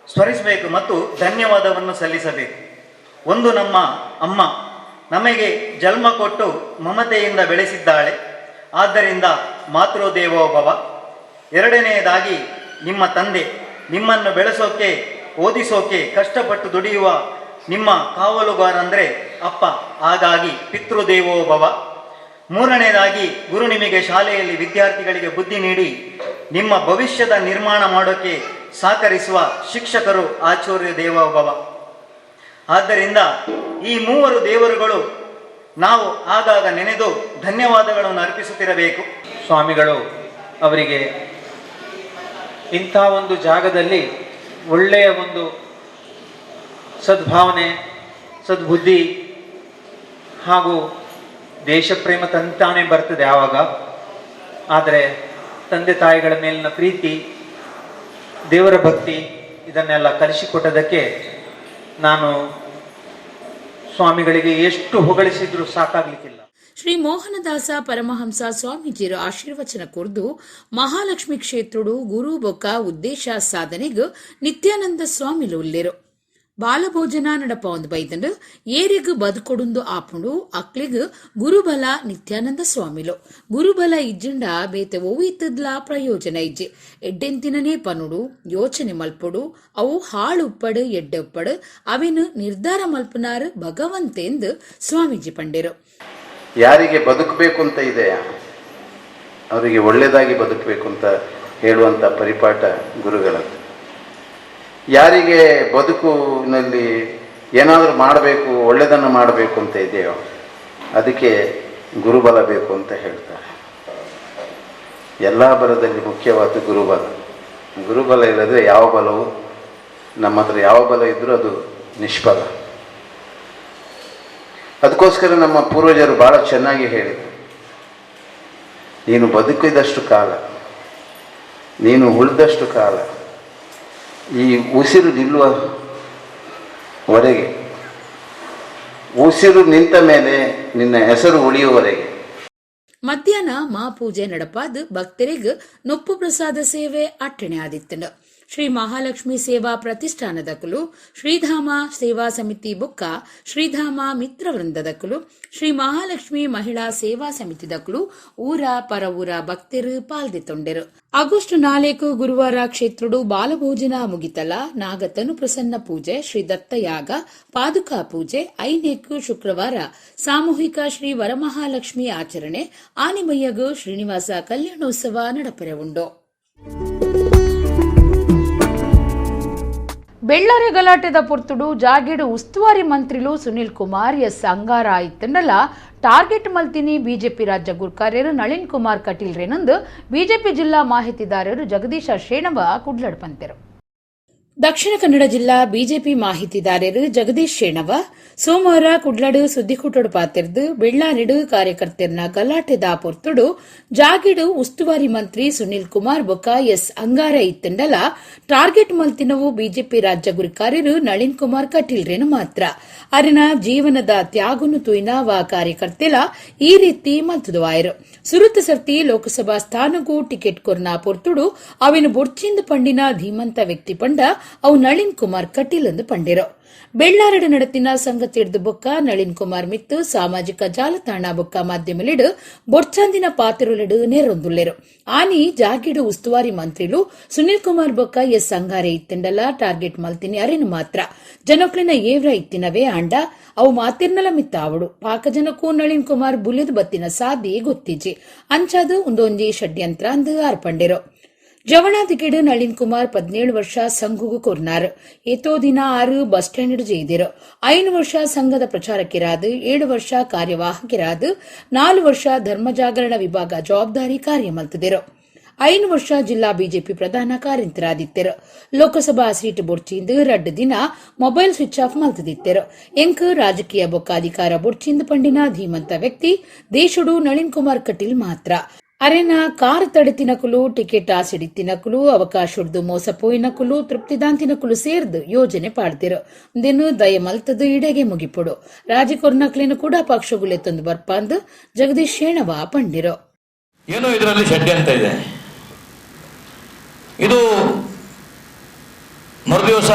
ಸ್ಮರಿಸಬೇಕು ಮತ್ತು ಧನ್ಯವಾದವನ್ನು ಸಲ್ಲಿಸಬೇಕು. ಒಂದು ನಮ್ಮ ಅಮ್ಮ ನಮಗೆ ಜನ್ಮ ಕೊಟ್ಟು ಮಮತೆಯಿಂದ ಬೆಳೆಸಿದ್ದಾಳೆ, ಆದ್ದರಿಂದ ಮಾತೃದೇವೋ ಭವ. ಎರಡನೆಯದಾಗಿ ನಿಮ್ಮ ತಂದೆ ನಿಮ್ಮನ್ನು ಬೆಳೆಸೋಕೆ, ಓದಿಸೋಕೆ ಕಷ್ಟಪಟ್ಟು ದುಡಿಯುವ ನಿಮ್ಮ ಕಾವಲುಗಾರಂದರೆ ಅಪ್ಪ, ಹಾಗಾಗಿ ಪಿತೃದೇವೋ ಭವ. ಮೂರನೇದಾಗಿ ಗುರು ನಿಮಗೆ ಶಾಲೆಯಲ್ಲಿ ವಿದ್ಯಾರ್ಥಿಗಳಿಗೆ ಬುದ್ಧಿ ನೀಡಿ ನಿಮ್ಮ ಭವಿಷ್ಯದ ನಿರ್ಮಾಣ ಮಾಡೋಕ್ಕೆ ಸಹಕರಿಸುವ ಶಿಕ್ಷಕರು ಆಚಾರ್ಯ ದೇವೋ ಭವ. ಆದ್ದರಿಂದ ಈ ಮೂವರು ದೇವರುಗಳು ನಾವು ಆಗಾಗ ನೆನೆದು ಧನ್ಯವಾದಗಳನ್ನು ಅರ್ಪಿಸುತ್ತಿರಬೇಕು. ಸ್ವಾಮಿಗಳು ಅವರಿಗೆ ಇಂಥ ಒಂದು ಜಾಗದಲ್ಲಿ ಒಳ್ಳೆಯ ಒಂದು ಸದ್ಭಾವನೆ, ಸದ್ಬುದ್ಧಿ ಹಾಗೂ ದೇಶಪ್ರೇಮ ತಂತಾನೇ ಬರ್ತದೆ ಆವಾಗ. ಆದರೆ ತಂದೆ ತಾಯಿಗಳ ಮೇಲಿನ ಪ್ರೀತಿ, ದೇವರ ಭಕ್ತಿ ಇದನ್ನೆಲ್ಲ ಕಲಿಸಿಕೊಟ್ಟದಕ್ಕೆ ನಾನು ಸ್ವಾಮಿಗಳಿಗೆ ಎಷ್ಟು ಹೊಗಳಿಸಿದ್ರೂ ಸಾಕಾಗಲಿಕ್ಕಿಲ್ಲ. ಶ್ರೀ ಮೋಹನದಾಸ ಪರಮಹಂಸ ಸ್ವಾಮೀಜಿರ ಆಶೀರ್ವಚನ ಕೊರ್ದು ಮಹಾಲಕ್ಷ್ಮಿ ಕ್ಷೇತ್ರುಡು ಗುರು ಬೊಕ್ಕ ಉದ್ದೇಶ ಸಾಧನೆಗ್ ನಿತ್ಯಾನಂದ ಸ್ವಾಮಿಲು ಉಲ್ಲೇರು. ಬಾಲಭೋಜನ ನಡಪ ಒಂದು ಬೈದಂಡು ಏರಿಗ್ ಬದುಕೊಡುಂದು ಆಪುಂಡು ಅಕ್ಲಿಗ್ ಗುರುಬಲ ನಿತ್ಯಾನಂದ ಸ್ವಾಮಿಲು. ಗುರುಬಲ ಇಜ್ಜಿಂಡ ಬೇತೆ ಒವ್ವಿತ್ತದ್ಲಾ ಪ್ರಯೋಜನ ಇಜ್ಜಿ. ಎಡ್ಡೆಂತಿನನೇ ಪನುಡು ಯೋಚನೆ ಮಲ್ಪೊಡು, ಅವು ಹಾಳುಪ್ಪಡು ಎಡ್ಡೆಪ್ಪಡು ಅವೆನು ನಿರ್ಧಾರ ಮಲ್ಪನಾರು ಭಗವಂತೆಂದು ಸ್ವಾಮೀಜಿ ಪಂಡೇರು. ಯಾರಿಗೆ ಬದುಕಬೇಕು ಅಂತ ಇದೆಯಾ ಅವರಿಗೆ ಒಳ್ಳೆಯದಾಗಿ ಬದುಕಬೇಕು ಅಂತ ಹೇಳುವಂಥ ಪರಿಪಾಠ ಗುರುಗಳದ್ದು. ಯಾರಿಗೆ ಬದುಕಿನಲ್ಲಿ ಏನಾದರೂ ಮಾಡಬೇಕು, ಒಳ್ಳೆಯದನ್ನು ಮಾಡಬೇಕು ಅಂತ ಇದೆಯೋ ಅದಕ್ಕೆ ಗುರುಬಲ ಬೇಕು ಅಂತ ಹೇಳ್ತಾರೆ. ಎಲ್ಲ ಬಲದಲ್ಲಿ ಮುಖ್ಯವಾದ ಗುರುಬಲ. ಗುರುಬಲ ಇಲ್ಲದೆ ಯಾವ ಬಲವೂ ನಮ್ಮ ಹತ್ರ ಯಾವ ಬಲ ಇದ್ದರೂ ಅದು ನಿಷ್ಫಲ. ಅದಕ್ಕೋಸ್ಕರ ನಮ್ಮ ಪೂರ್ವಜರು ಭಾಳ ಚೆನ್ನಾಗಿ ಹೇಳಿದರು, ನೀನು ಬದುಕಿದಷ್ಟು ಕಾಲ, ನೀನು ಉಳಿದಷ್ಟು ಕಾಲ, ಈ ಉಸಿರು ನಿಲ್ಲುವವರೆಗೆ, ಉಸಿರು ನಿಂತ ಮೇಲೆ ನಿನ್ನ ಹೆಸರು ಉಳಿಯುವವರೆಗೆ. ಮಧ್ಯಾಹ್ನ ಮಾಪೂಜೆ ನಡಪಾದ ಭಕ್ತರಿಗೆ ನೊಪ್ಪು ಪ್ರಸಾದ ಸೇವೆ ಅಟ್ಟಣೆ ಆದಿತ್ತನು. ಶ್ರೀ ಮಹಾಲಕ್ಷ್ಮಿ ಸೇವಾ ಪ್ರತಿಷ್ಠಾನದಕಲು, ಶ್ರೀಧಾಮ ಸೇವಾ ಸಮಿತಿ ಬುಕ್ಕ, ಶ್ರೀಧಾಮ ಮಿತ್ರವೃಂದದಕಲು, ಶ್ರೀ ಮಹಾಲಕ್ಷ್ಮಿ ಮಹಿಳಾ ಸೇವಾ ಸಮಿತಿದಕಲು ಊರ ಪರವೂರ ಭಕ್ತರು ಪಾಲ್ದಿತ್ತೊಂಡೆರು. ಆಗಸ್ಟ್ 4 ಗುರುವಾರ ಕ್ಷೇತ್ರುಡು ಬಾಲಭೋಜನ ಮುಗಿತಲ ನಾಗತನು ಪ್ರಸನ್ನ ಪೂಜೆ, ಶ್ರೀ ದತ್ತಯಾಗ, ಪಾದುಕಾ ಪೂಜೆ, 5 ಶುಕ್ರವಾರ ಸಾಮೂಹಿಕ ಶ್ರೀ ವರಮಹಾಲಕ್ಷ್ಮಿ ಆಚರಣೆ, ಆನಿಮಯ್ಯಗು ಶ್ರೀನಿವಾಸ ಕಲ್ಯಾಣೋತ್ಸವ ನಡಪರೆ ಉಂಡು. ಬೆಳ್ಳಾರೆ ಗಲಾಟೆದ ಪೊರ್ತುಡು ಜಾಗೀಡು ಉಸ್ತುವಾರಿ ಮಂತ್ರಿಲು ಸುನಿಲ್ ಕುಮಾರ್ ಎಸ್ ಅಂಗಾರ ಇತ್ತಂಡಲ ಟಾರ್ಗೆಟ್ ಮಲ್ತಿನಿ ಬಿಜೆಪಿ ರಾಜ್ಯ ಗುರ್ಕಾರ್ಯರು ನಳಿನ್ ಕುಮಾರ್ ಕಟೀಲ್ ರೇನಂದು ಬಿಜೆಪಿ ಜಿಲ್ಲಾ ಮಾಹಿತಿದಾರರು ಜಗದೀಶ ಶೇಣವ ಕುಡ್ಲಡ್ಪಂತೆರು. ದಕ್ಷಿಣ ಕನ್ನಡ ಜಿಲ್ಲಾ ಬಿಜೆಪಿ ಮಾಹಿತಿದಾರರು ಜಗದೀಶ್ ಶೇಣವ ಸೋಮವಾರ ಕುಡ್ಲಡು ಸುದ್ದಿಕೂಟಡು ಪಾತಿರ್ದು ಬೆಳ್ಳಾರಿಡು ಕಾರ್ಯಕರ್ತರ್ನ ಗಲಾಟೆದ ಪೊರ್ತುಡು ಜಾಗಿಡು ಉಸ್ತುವಾರಿ ಮಂತ್ರಿ ಸುನಿಲ್ ಕುಮಾರ್ ಬೊಕ್ಕ ಎಸ್ ಅಂಗಾರ ಇತ್ತಂಡಲ ಟಾರ್ಗೆಟ್ ಮಲ್ತಿನವು ಬಿಜೆಪಿ ರಾಜ್ಯ ಗುರಿಕಾರ್ಯರು ನಳಿನ್ ಕುಮಾರ್ ಕಟೀಲ್ ರೇನು ಮಾತ್ರ. ಅರಿನ ಜೀವನದ ತ್ಯಾಗುನು ತುಯ್ನ ವಾ ಕಾರ್ಯಕರ್ತೆಲ ಈ ರೀತಿ ಮಲ್ತುದುವಾಯರು. ಸುರುತ ಸರ್ತಿ ಲೋಕಸಭಾ ಸ್ಥಾನಗೂ ಟಿಕೆಟ್ ಕೊರ್ನ ಪೊರ್ತುಡು ಅವಿನ ಬೊಡ್ಚಿಂದ ಪಂಡಿನ ಧೀಮಂತ ವ್ಯಕ್ತಿ ಪಂಡ ಅವು ನಳಿನ್ ಕುಮಾರ್ ಕಟೀಲ್ ಎಂದು ಪಂಡಿರು. ಬೆಳ್ಳಾರಡು ನಡತಿನ ಸಂಗತಿಡ್ದು ಬೊಕ್ಕ ನಳಿನ್ ಕುಮಾರ್ ಮಿತ್ತು ಸಾಮಾಜಿಕ ಜಾಲತಾಣ ಬೊಕ್ಕ ಮಾಧ್ಯಮಲಿಡು ಬೊಡ್ಚಾಂದಿನ ಪಾತ್ರಲಿಡು ನೇರೊಂದುಲ್ಲೆರು. ಆನಿ ಜಾಗಿಡು ಉಸ್ತುವಾರಿ ಮಂತ್ರಿಲು ಸುನಿಲ್ ಕುಮಾರ್ ಬೊಕ್ಕ ಎಸ್ ಅಂಗಾರೆ ಇತ್ತಂಡಲ ಟಾರ್ಗೆಟ್ ಮಲ್ತಿನಿ ಅರಿನು ಮಾತ್ರ. ಜನಕ್ಲಿನ ಏವ್ರ ಇತ್ತಿನವೇ ಆಂಡ ಅವು ಮಾತಿರ್ನಲ ಮಿತ್ತಾವಡು ಪಾಕ ಜನಕ್ಕೂ ನಳಿನ್ ಕುಮಾರ್ ಬುಲಿದು ಬತ್ತಿನ ಸಾದಿ ಗೊತ್ತಿಜಿ ಅಂಚಾದು ಒಂದೊಂಜಿ ಷಡ್ಯಂತ್ರ ಅಂದು ಆರ್ಪಂಡಿರು. ಜವಣಾದಿಗಿಡು ನಳಿನ್ ಕುಮಾರ್ 17 ವರ್ಷ ಸಂಘುಗು ಕೊರ್ನಾರು. ಏತೋ ದಿನ 6 ಬಸ್ ಸ್ಟ್ಯಾಂಡ್ ಜೈದಿರು. 5 ವರ್ಷ ಸಂಘದ ಪ್ರಚಾರಕಿರಾದು, 7 ವರ್ಷ ಕಾರ್ಯವಾಹಕಿರಾದು, 4 ವರ್ಷ ಧರ್ಮಜಾಗರಣ ವಿಭಾಗ ಜವಾಬ್ದಾರಿ ಕಾರ್ಯ ಮಲ್ತದಿರು. 5 ವರ್ಷ ಜಿಲ್ಲಾ ಬಿಜೆಪಿ ಪ್ರಧಾನ ಕಾರ್ಯಂತರಾದಿತ್ತೆರು. ಲೋಕಸಭಾ ಸೀಟ್ ಬೊಡ್ಚಿಂದು 2 ದಿನ mobile switch off ಮಲ್ತದಿತ್ತೆರು. ಎಂಕ್ ರಾಜಕೀಯ ಬೊಕ್ಕ ಅಧಿಕಾರ ಬೊಡ್ಚಿಂದು ಪಂಡಿನ ಧೀಮಂತ ವ್ಯಕ್ತಿ ದೇಶಡು ನಳಿನ್ ಕುಮಾರ್ ಕಟೀಲ್ ಮಾತ್ರ. ಅರೆನ ಕಾರ್ ತಡೆತಿನಕುಲು, ಟಿಕೆಟ್ ಆಸಿಡಿತ್ತಿನಕುಲು, ಅವಕಾಶುಡ್ದು ಮೋಸಪೋಯಿನಕುಲು, ತೃಪ್ತಿದಾಂತಿನಕುಲು ಸೇರ್ದು ಯೋಜನೆ ಪಾಡ್ತಿರು. ದಿನ ದಯ ಮಲ್ತದು ಇಡೆಗೆ ಮುಗಿಪುಡು. ರಾಜಕೊರ್ನಕ್ಲಿನ ಕೂಡ ಪಕ್ಷಗುಲೆ ತಂದು ಬರ್ಪಾಂದು ಜಗದೀಶ್ ಶೇಣವ ಪಂಡಿರು. ಏನೋ ಇದರಲ್ಲಿ ಷಡ್ಯಂತ ಇದೆ. ಇದು ಮರುದಿವಸ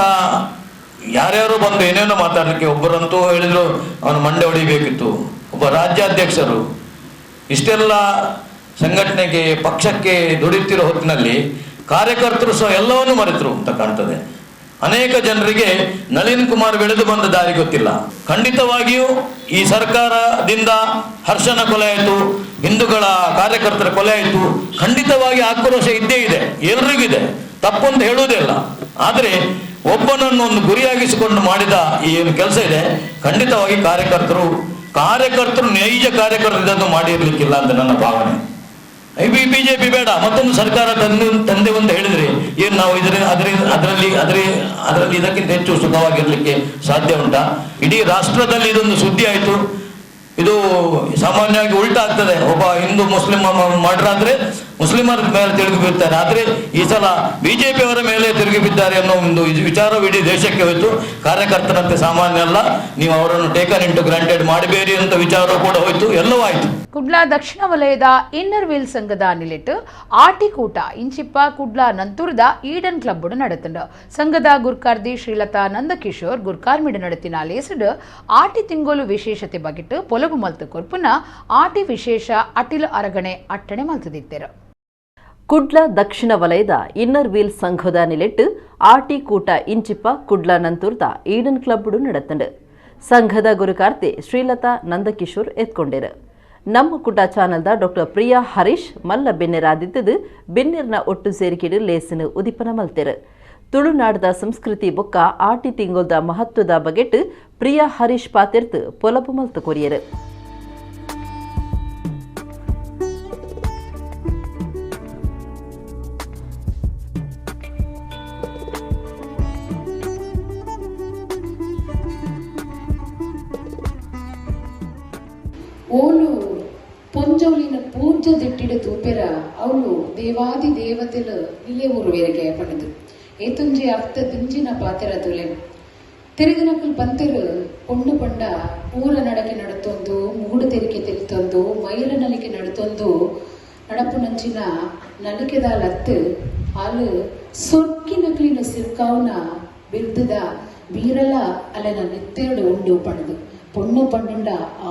ಯಾರ್ಯಾರು ಬಂದು ಏನೇನೋ ಮಾತಾಡಲಿಕ್ಕೆ, ಒಬ್ಬರಂತೂ ಹೇಳಿದ್ರು ಅವನು ಮಂಡೆ ಹೊಡಿಬೇಕಿತ್ತು, ಒಬ್ಬ ರಾಜ್ಯಾಧ್ಯಕ್ಷರು ಇಷ್ಟೆಲ್ಲ ಸಂಘಟನೆಗೆ ಪಕ್ಷಕ್ಕೆ ದುಡಿಯುತ್ತಿರೋ ಹೊತ್ತಿನಲ್ಲಿ ಕಾರ್ಯಕರ್ತರು ಸಹ ಎಲ್ಲವನ್ನೂ ಮರೆತರು ಅಂತ ಕಾಣ್ತದೆ. ಅನೇಕ ಜನರಿಗೆ ನಳಿನ್ ಕುಮಾರ್ ಬೆಳೆದು ಬಂದ ದಾರಿ ಗೊತ್ತಿಲ್ಲ. ಖಂಡಿತವಾಗಿಯೂ ಈ ಸರ್ಕಾರದಿಂದ ಹರ್ಷನ ಕೊಲೆ ಆಯಿತು, ಹಿಂದೂಗಳ ಕಾರ್ಯಕರ್ತರ ಕೊಲೆ ಆಯಿತು, ಖಂಡಿತವಾಗಿ ಆಕ್ರೋಶ ಇದ್ದೇ ಇದೆ, ಎಲ್ರಿಗೂ ಇದೆ, ತಪ್ಪಂತ ಹೇಳುವುದಿಲ್ಲ. ಆದರೆ ಒಬ್ಬನನ್ನು ಒಂದು ಗುರಿಯಾಗಿಸಿಕೊಂಡು ಮಾಡಿದ ಈ ಏನು ಕೆಲಸ ಇದೆ, ಖಂಡಿತವಾಗಿ ಕಾರ್ಯಕರ್ತರು ಕಾರ್ಯಕರ್ತರು ನೈಜ ಕಾರ್ಯಕರ್ತರು ಇದನ್ನು ಮಾಡಿರ್ಲಿಕ್ಕಿಲ್ಲ ಅಂತ ನನ್ನ ಭಾವನೆ. ಬಿಜೆಪಿ ಬೇಡ, ಮತ್ತೊಂದು ಸರ್ಕಾರ ತಂದು ತಂದೆ ಒಂದು ಹೇಳಿದ್ರೆ ಏನ್ ನಾವು ಇದರ ಅದರಲ್ಲಿ ಅದರ ಅದರಲ್ಲಿ ಇದಕ್ಕಿಂತ ಹೆಚ್ಚು ಸುಖವಾಗಿರ್ಲಿಕ್ಕೆ ಸಾಧ್ಯ ಉಂಟಾ? ಇಡೀ ರಾಷ್ಟ್ರದಲ್ಲಿ ಇದೊಂದು ಸುದ್ದಿ ಆಯಿತು. ಇದು ಸಾಮಾನ್ಯವಾಗಿ ಉಲ್ಟಾ ಆಗ್ತದೆ, ಒಬ್ಬ ಹಿಂದೂ ಮುಸ್ಲಿಂ ಮಾಡ್ರಾದ್ರೆ ಮುಸ್ಲಿಮರ ಮೇಲೆ ತಿರುಗಿ ಬೀಳ್ತಾರೆ, ಆದ್ರೆ ಈ ಸಲ ಬಿಜೆಪಿ ಅವರ ಮೇಲೆ ತಿರುಗಿ ಬಿದ್ದಾರೆ ಅನ್ನೋ ಒಂದು ವಿಚಾರವು ಇಡೀ ದೇಶಕ್ಕೆ ಹೋಯಿತು. ಕಾರ್ಯಕರ್ತರಂತೆ ಸಾಮಾನ್ಯ ಅಲ್ಲ, ನೀವು ಅವರನ್ನು ಟೇಕನ್ ಇಂಟು ಗ್ರಾಂಟೆಡ್ ಮಾಡಬೇಡಿ ಅಂತ ವಿಚಾರವೂ ಕೂಡ ಹೋಯಿತು, ಎಲ್ಲವೂ ಆಯಿತು. ಕುಡ್ಲ ದಕ್ಷಿಣ ವಲಯದ ಇನ್ನರ್ ವೀಲ್ ಸಂಘದ ನಿಲೆಟ್ ಆಟಿಕೂಟ ಇಂಚಿಪ್ಪ ಕುಡ್ಲ ನಂತುರದ ಈಡನ್ ಕ್ಲಬ್ ನಡೆತಂಡು. ಸಂಘದ ಗುರ್ಕಾರ್ದಿ ಶ್ರೀಲತಾ ನಂದಕಿಶೋರ್ ಗುರ್ಕಾರ್ಮಿಡು ನಡೆತಿನ ಲೇಸಡ್ ಆಟಿ ತಿಂಗೋಲು ವಿಶೇಷತೆ ಬಗಿಟ್ಟು ಪೊಲಬು ಮಲ್ತು ಕೊರ್ಪುನ ಆಟಿ ವಿಶೇಷ ಅಟಿಲು ಅರಗಣೆ ಅಟ್ಟಣೆ ಮಲ್ತದಿತ್ತೆರು. ಕುಡ್ಲ ದಕ್ಷಿಣ ವಲಯದ ಇನ್ನರ್ ವೀಲ್ ಸಂಘದ ನಿಲೆಟ್ಟು ಆಟಿಕೂಟ ಇಂಚಿಪ್ಪ ಕುಡ್ಲ ನಂತುರದ ಈಡನ್ ಕ್ಲಬ್ಡು ನಡೆತಂಡು. ಸಂಘದ ಗುರುಕಾರ್ತಿ ಶ್ರೀಲತಾ ನಂದಕಿಶೋರ್ ಎತ್ಕೊಂಡಿರು. ನಮ್ಮ ಕುಟ ಚಾನಲ್ದ ಡಾಕ್ಟರ್ ಪ್ರಿಯಾ ಹರೀಶ್ ಮಲ್ಲ ಬೆನ್ನೆರಾದಿದ್ದದು ಬೆನ್ನೆರ್ನ ಒಟ್ಟು ಸೇರಿಕೆಡು ಲೇಸಿನ ಉದಿಪನ ಮಲ್ತೆರು. ತುಳುನಾಡದ ಸಂಸ್ಕೃತಿ ಬೊಕ್ಕ ಆಟಿ ತಿಂಗೊಲ್ದ ಮಹತ್ವದ ಬಗೆಟ್ ಪ್ರಿಯಾ ಹರೀಶ್ ಪಾತೆರ್ತು ಪೊಲಬು ಮಲ್ತು ಕೊರಿಯರು. ಓಲು ಪೊಂಜೌಲಿನ ಪೂಜ ದಿಟ್ಟಿಡ ತೂಪೆರ ಅವಳು ದೇವಾದಿ ದೇವತೆಲು ನಿಲೆ ಊರುವೇರಿಗೆ ಪಣದು ಏತುಂಜಿ ಅರ್ಥ ದಿಂಜಿನ ಪಾತೆರ ತುಲೆ ತೆರೆದಿನಕುಲ್ ಪಂತೆರು ಪೊಣ್ಣು ಪಂಡ ಪೂರ ನಡಕೆ ನಡತೊಂದು ಮೂಡು ತೆರಿಕೆ ತೆಲಿತೊಂದು ಮೈರ ನಲಿಕೆ ನಡತೊಂದು ನಡಪು ನಂಚಿನ ನಲಿಕೆದಾಲತ್ತು ಹಾಲು ಸೊರ್ಕಿನಕ್ಲಿನ ಸಿರ್ಕಾವ್ನ ಬಿರ್ದದ ಬೀರಲ ಅಲೆನ ನೆತ್ತೇಡು ಉಂಡು ಪಣದು ಪೊಣ್ಣು ಪಂಡುಂಡ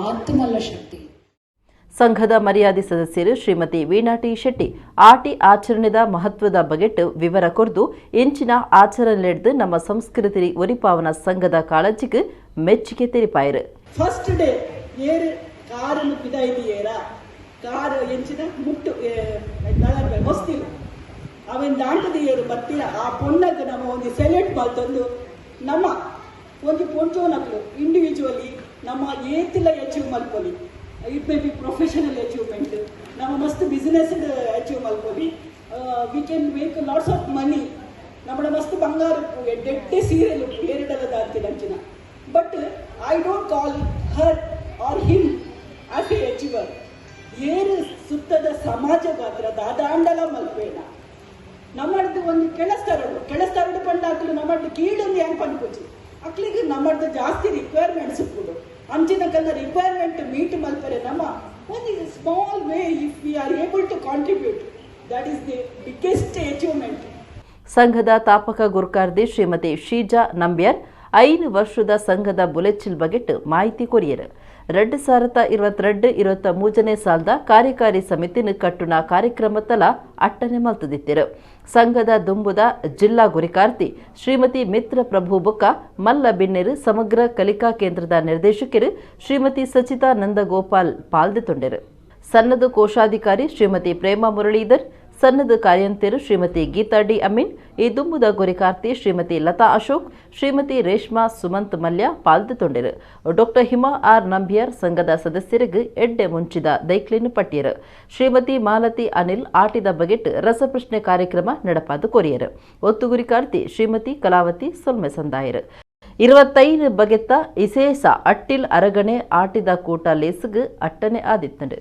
ಆತ್ಮಲ್ಲ ಶಕ್ತಿ. ಸಂಘದ ಮರ್ಯಾದೆ ಸದಸ್ಯರು ಶ್ರೀಮತಿ ವೀಣಾ ಟಿ ಶೆಟ್ಟಿ ಆಟಿ ಆಚರಣೆದ ಮಹತ್ವದ ಬಗೆಟ್ ವಿವರ ಕೊರ್ದು ಇಂಚಿನ ಆಚರಣೆಡ್ದು ನಮ್ಮ ಸಂಸ್ಕೃತಿ ಒರಿಪಾವನ ಸಂಘದ ಕಾಳಜಿಗೆ ಮೆಚ್ಚುಗೆ ತೆರಿಪಾಯರು. ಫಸ್ಟ್ ಡೇ ಏರು ಕಾರನ್ನು ಪಿದಾಯ್ದಿಯೇರ ಕಾರು ಎಂಚಿನ ಮುಟ್ಟು ಹೊಸ್ತಿಲ್ಲ ಅವೆನ್ ದಾಂಟದ ಏರು ಬತ್ತಿರ ಆ ಪೊಣ್ಣಕ್ಕೆ ನಮ್ಮ ಒಂದು ಸೆಲ್ಯೂಟ್ ಮಲ್ತೊಂದು ನಮ್ಮ ಒಂದು ಪೊಂಚೋನಕ್ಲು ಇಂಡಿವಿಜುವಲಿ ನಮ್ಮ ಏತಿಲ್ಲ ಅಚೀವ್ ಮಲ್ಪೊಲಿ. It may be professional achievement, ನಮ್ಮ ಮಸ್ತ್ ಬಿಸ್ನೆಸ್ ಅಚೀವ್ ಮಲ್ಪೊಲಿ. We can make lots of money. ನಮ್ಮ ಮಸ್ತ್ ಬಂಗಾರ ಎಡ್ಡೆಡ್ಡೆ ಸೀರೆಲು ಏರಿಡಲ ದಾಂತಿನ ಅಂಚಿನ. But I don't call her or him as a achiever. ಏರು ಸುತ್ತದ ಸಮಾಜ ಗಾತ್ರ ದಾದಾಂಡಲ ಮಲ್ಪೇಣ ನಮ್ಮಡ್ದು ಒಂದು ಕೆಳಸ್ತರಡು ಕೆಳಸ್ತರಡು ಪಂಡ ಹಾಕಲು ನಮ್ಮಡ್ದು ಕೀಳೊಂದು ಹೆಂಗೆ ಪಂಡ್ಪುಜಿ ಅಕ್ಲಿಗೆ ನಮ್ಮಡ್ದು ಜಾಸ್ತಿ ರಿಕ್ವೈರ್ಮೆಂಟ್ಸ್ ಉಪ್ಪುಡು ಅಂಚಿನ ಕಲ್ಲ ರಿಕ್ವೈರ್ಮೆಂಟ್ ಮೀಟ್ ಮಲ್ಪರೆ ನಮ್ಮ ಒಂದು small way if we are able to contribute, that is the biggest achievement. ಸಂಘದ ತಾಪಕ ಗುರ್ಕಾರ್ದಿ ಶ್ರೀಮತಿ ಶೀಜಾ ನಂಬ್ಯಾರ್ 5 ವರ್ಷದ ಸಂಘದ ಬುಲೆಚಿಲ್ ಬಗೆಟ್ ಮಾಹಿತಿ ಕೊರಿಯರು. 2022-23ನೇ ಸಾಲದ ಕಾರ್ಯಕಾರಿ ಸಮಿತಿನ ಕಟ್ಟುನ ಕಾರ್ಯಕ್ರಮ ತಲ ಅಟ್ಟನೆ ಮಲ್ತದಿತ್ತಿರು. ಸಂಘದ ದುಂಬುದ ಜಿಲ್ಲಾ ಗುರಿಕಾರ್ತಿ ಶ್ರೀಮತಿ ಮಿತ್ರ ಪ್ರಭು ಬೊಕ್ಕ ಮಲ್ಲ ಬಿನ್ನೆರು ಸಮಗ್ರ ಕಲಿಕಾ ಕೇಂದ್ರದ ನಿರ್ದೇಶಕರು ಶ್ರೀಮತಿ ಸಚಿತಾ ನಂದಗೋಪಾಲ್ ಪಾಲ್ದೆತೊಂಡೆರು. ಸನ್ನದು ಕೋಶಾಧಿಕಾರಿ ಶ್ರೀಮತಿ ಪ್ರೇಮ ಮುರಳೀಧರ್, ಸನ್ನದ ಕಾರ್ಯಂತೆರು ಶ್ರೀಮತಿ ಗೀತಾ ಡಿ ಅಮೀನ್, ಈ ದುಂಬುದ ಗುರಿಕಾರ್ತಿ ಶ್ರೀಮತಿ ಲತಾ ಅಶೋಕ್, ಶ್ರೀಮತಿ ರೇಷ್ಮಾ ಸುಮಂತ್ ಮಲ್ಯ ಪಾಲ್ದೆತೊಂಡೆರು. ಡಾಕ್ಟರ್ ಹಿಮಾ ಆರ್ ನಂಬಿಯಾರ್ ಸಂಘದ ಸದಸ್ಯರಿಗೆ ಎಡ್ಡೆ ಮುಂಚಿದ ದೈಕ್ಲಿನ್ ಪಟ್ಟಿಯರು. ಶ್ರೀಮತಿ ಮಾಲತಿ ಅನಿಲ್ ಆಟಿದ ಬಗೆಟ್ ರಸಪ್ರಶ್ನೆ ಕಾರ್ಯಕ್ರಮ ನಡಪಾದು ಕೊರಿಯರು. ಒತ್ತುಗುರಿಕಾರ್ತಿ ಶ್ರೀಮತಿ ಕಲಾವತಿ ಸೊಲ್ಮೆ ಸಂದಾಯರು. 25 ಬಗೆತ್ತ ಇಸೇಸ ಅಟ್ಟಿಲ್ ಅರಗಣೆ ಆಟಿದ ಕೂಟ ಲೇಸುಗು ಅಟ್ಟನೆ ಆದಿತ್ತಂಡು.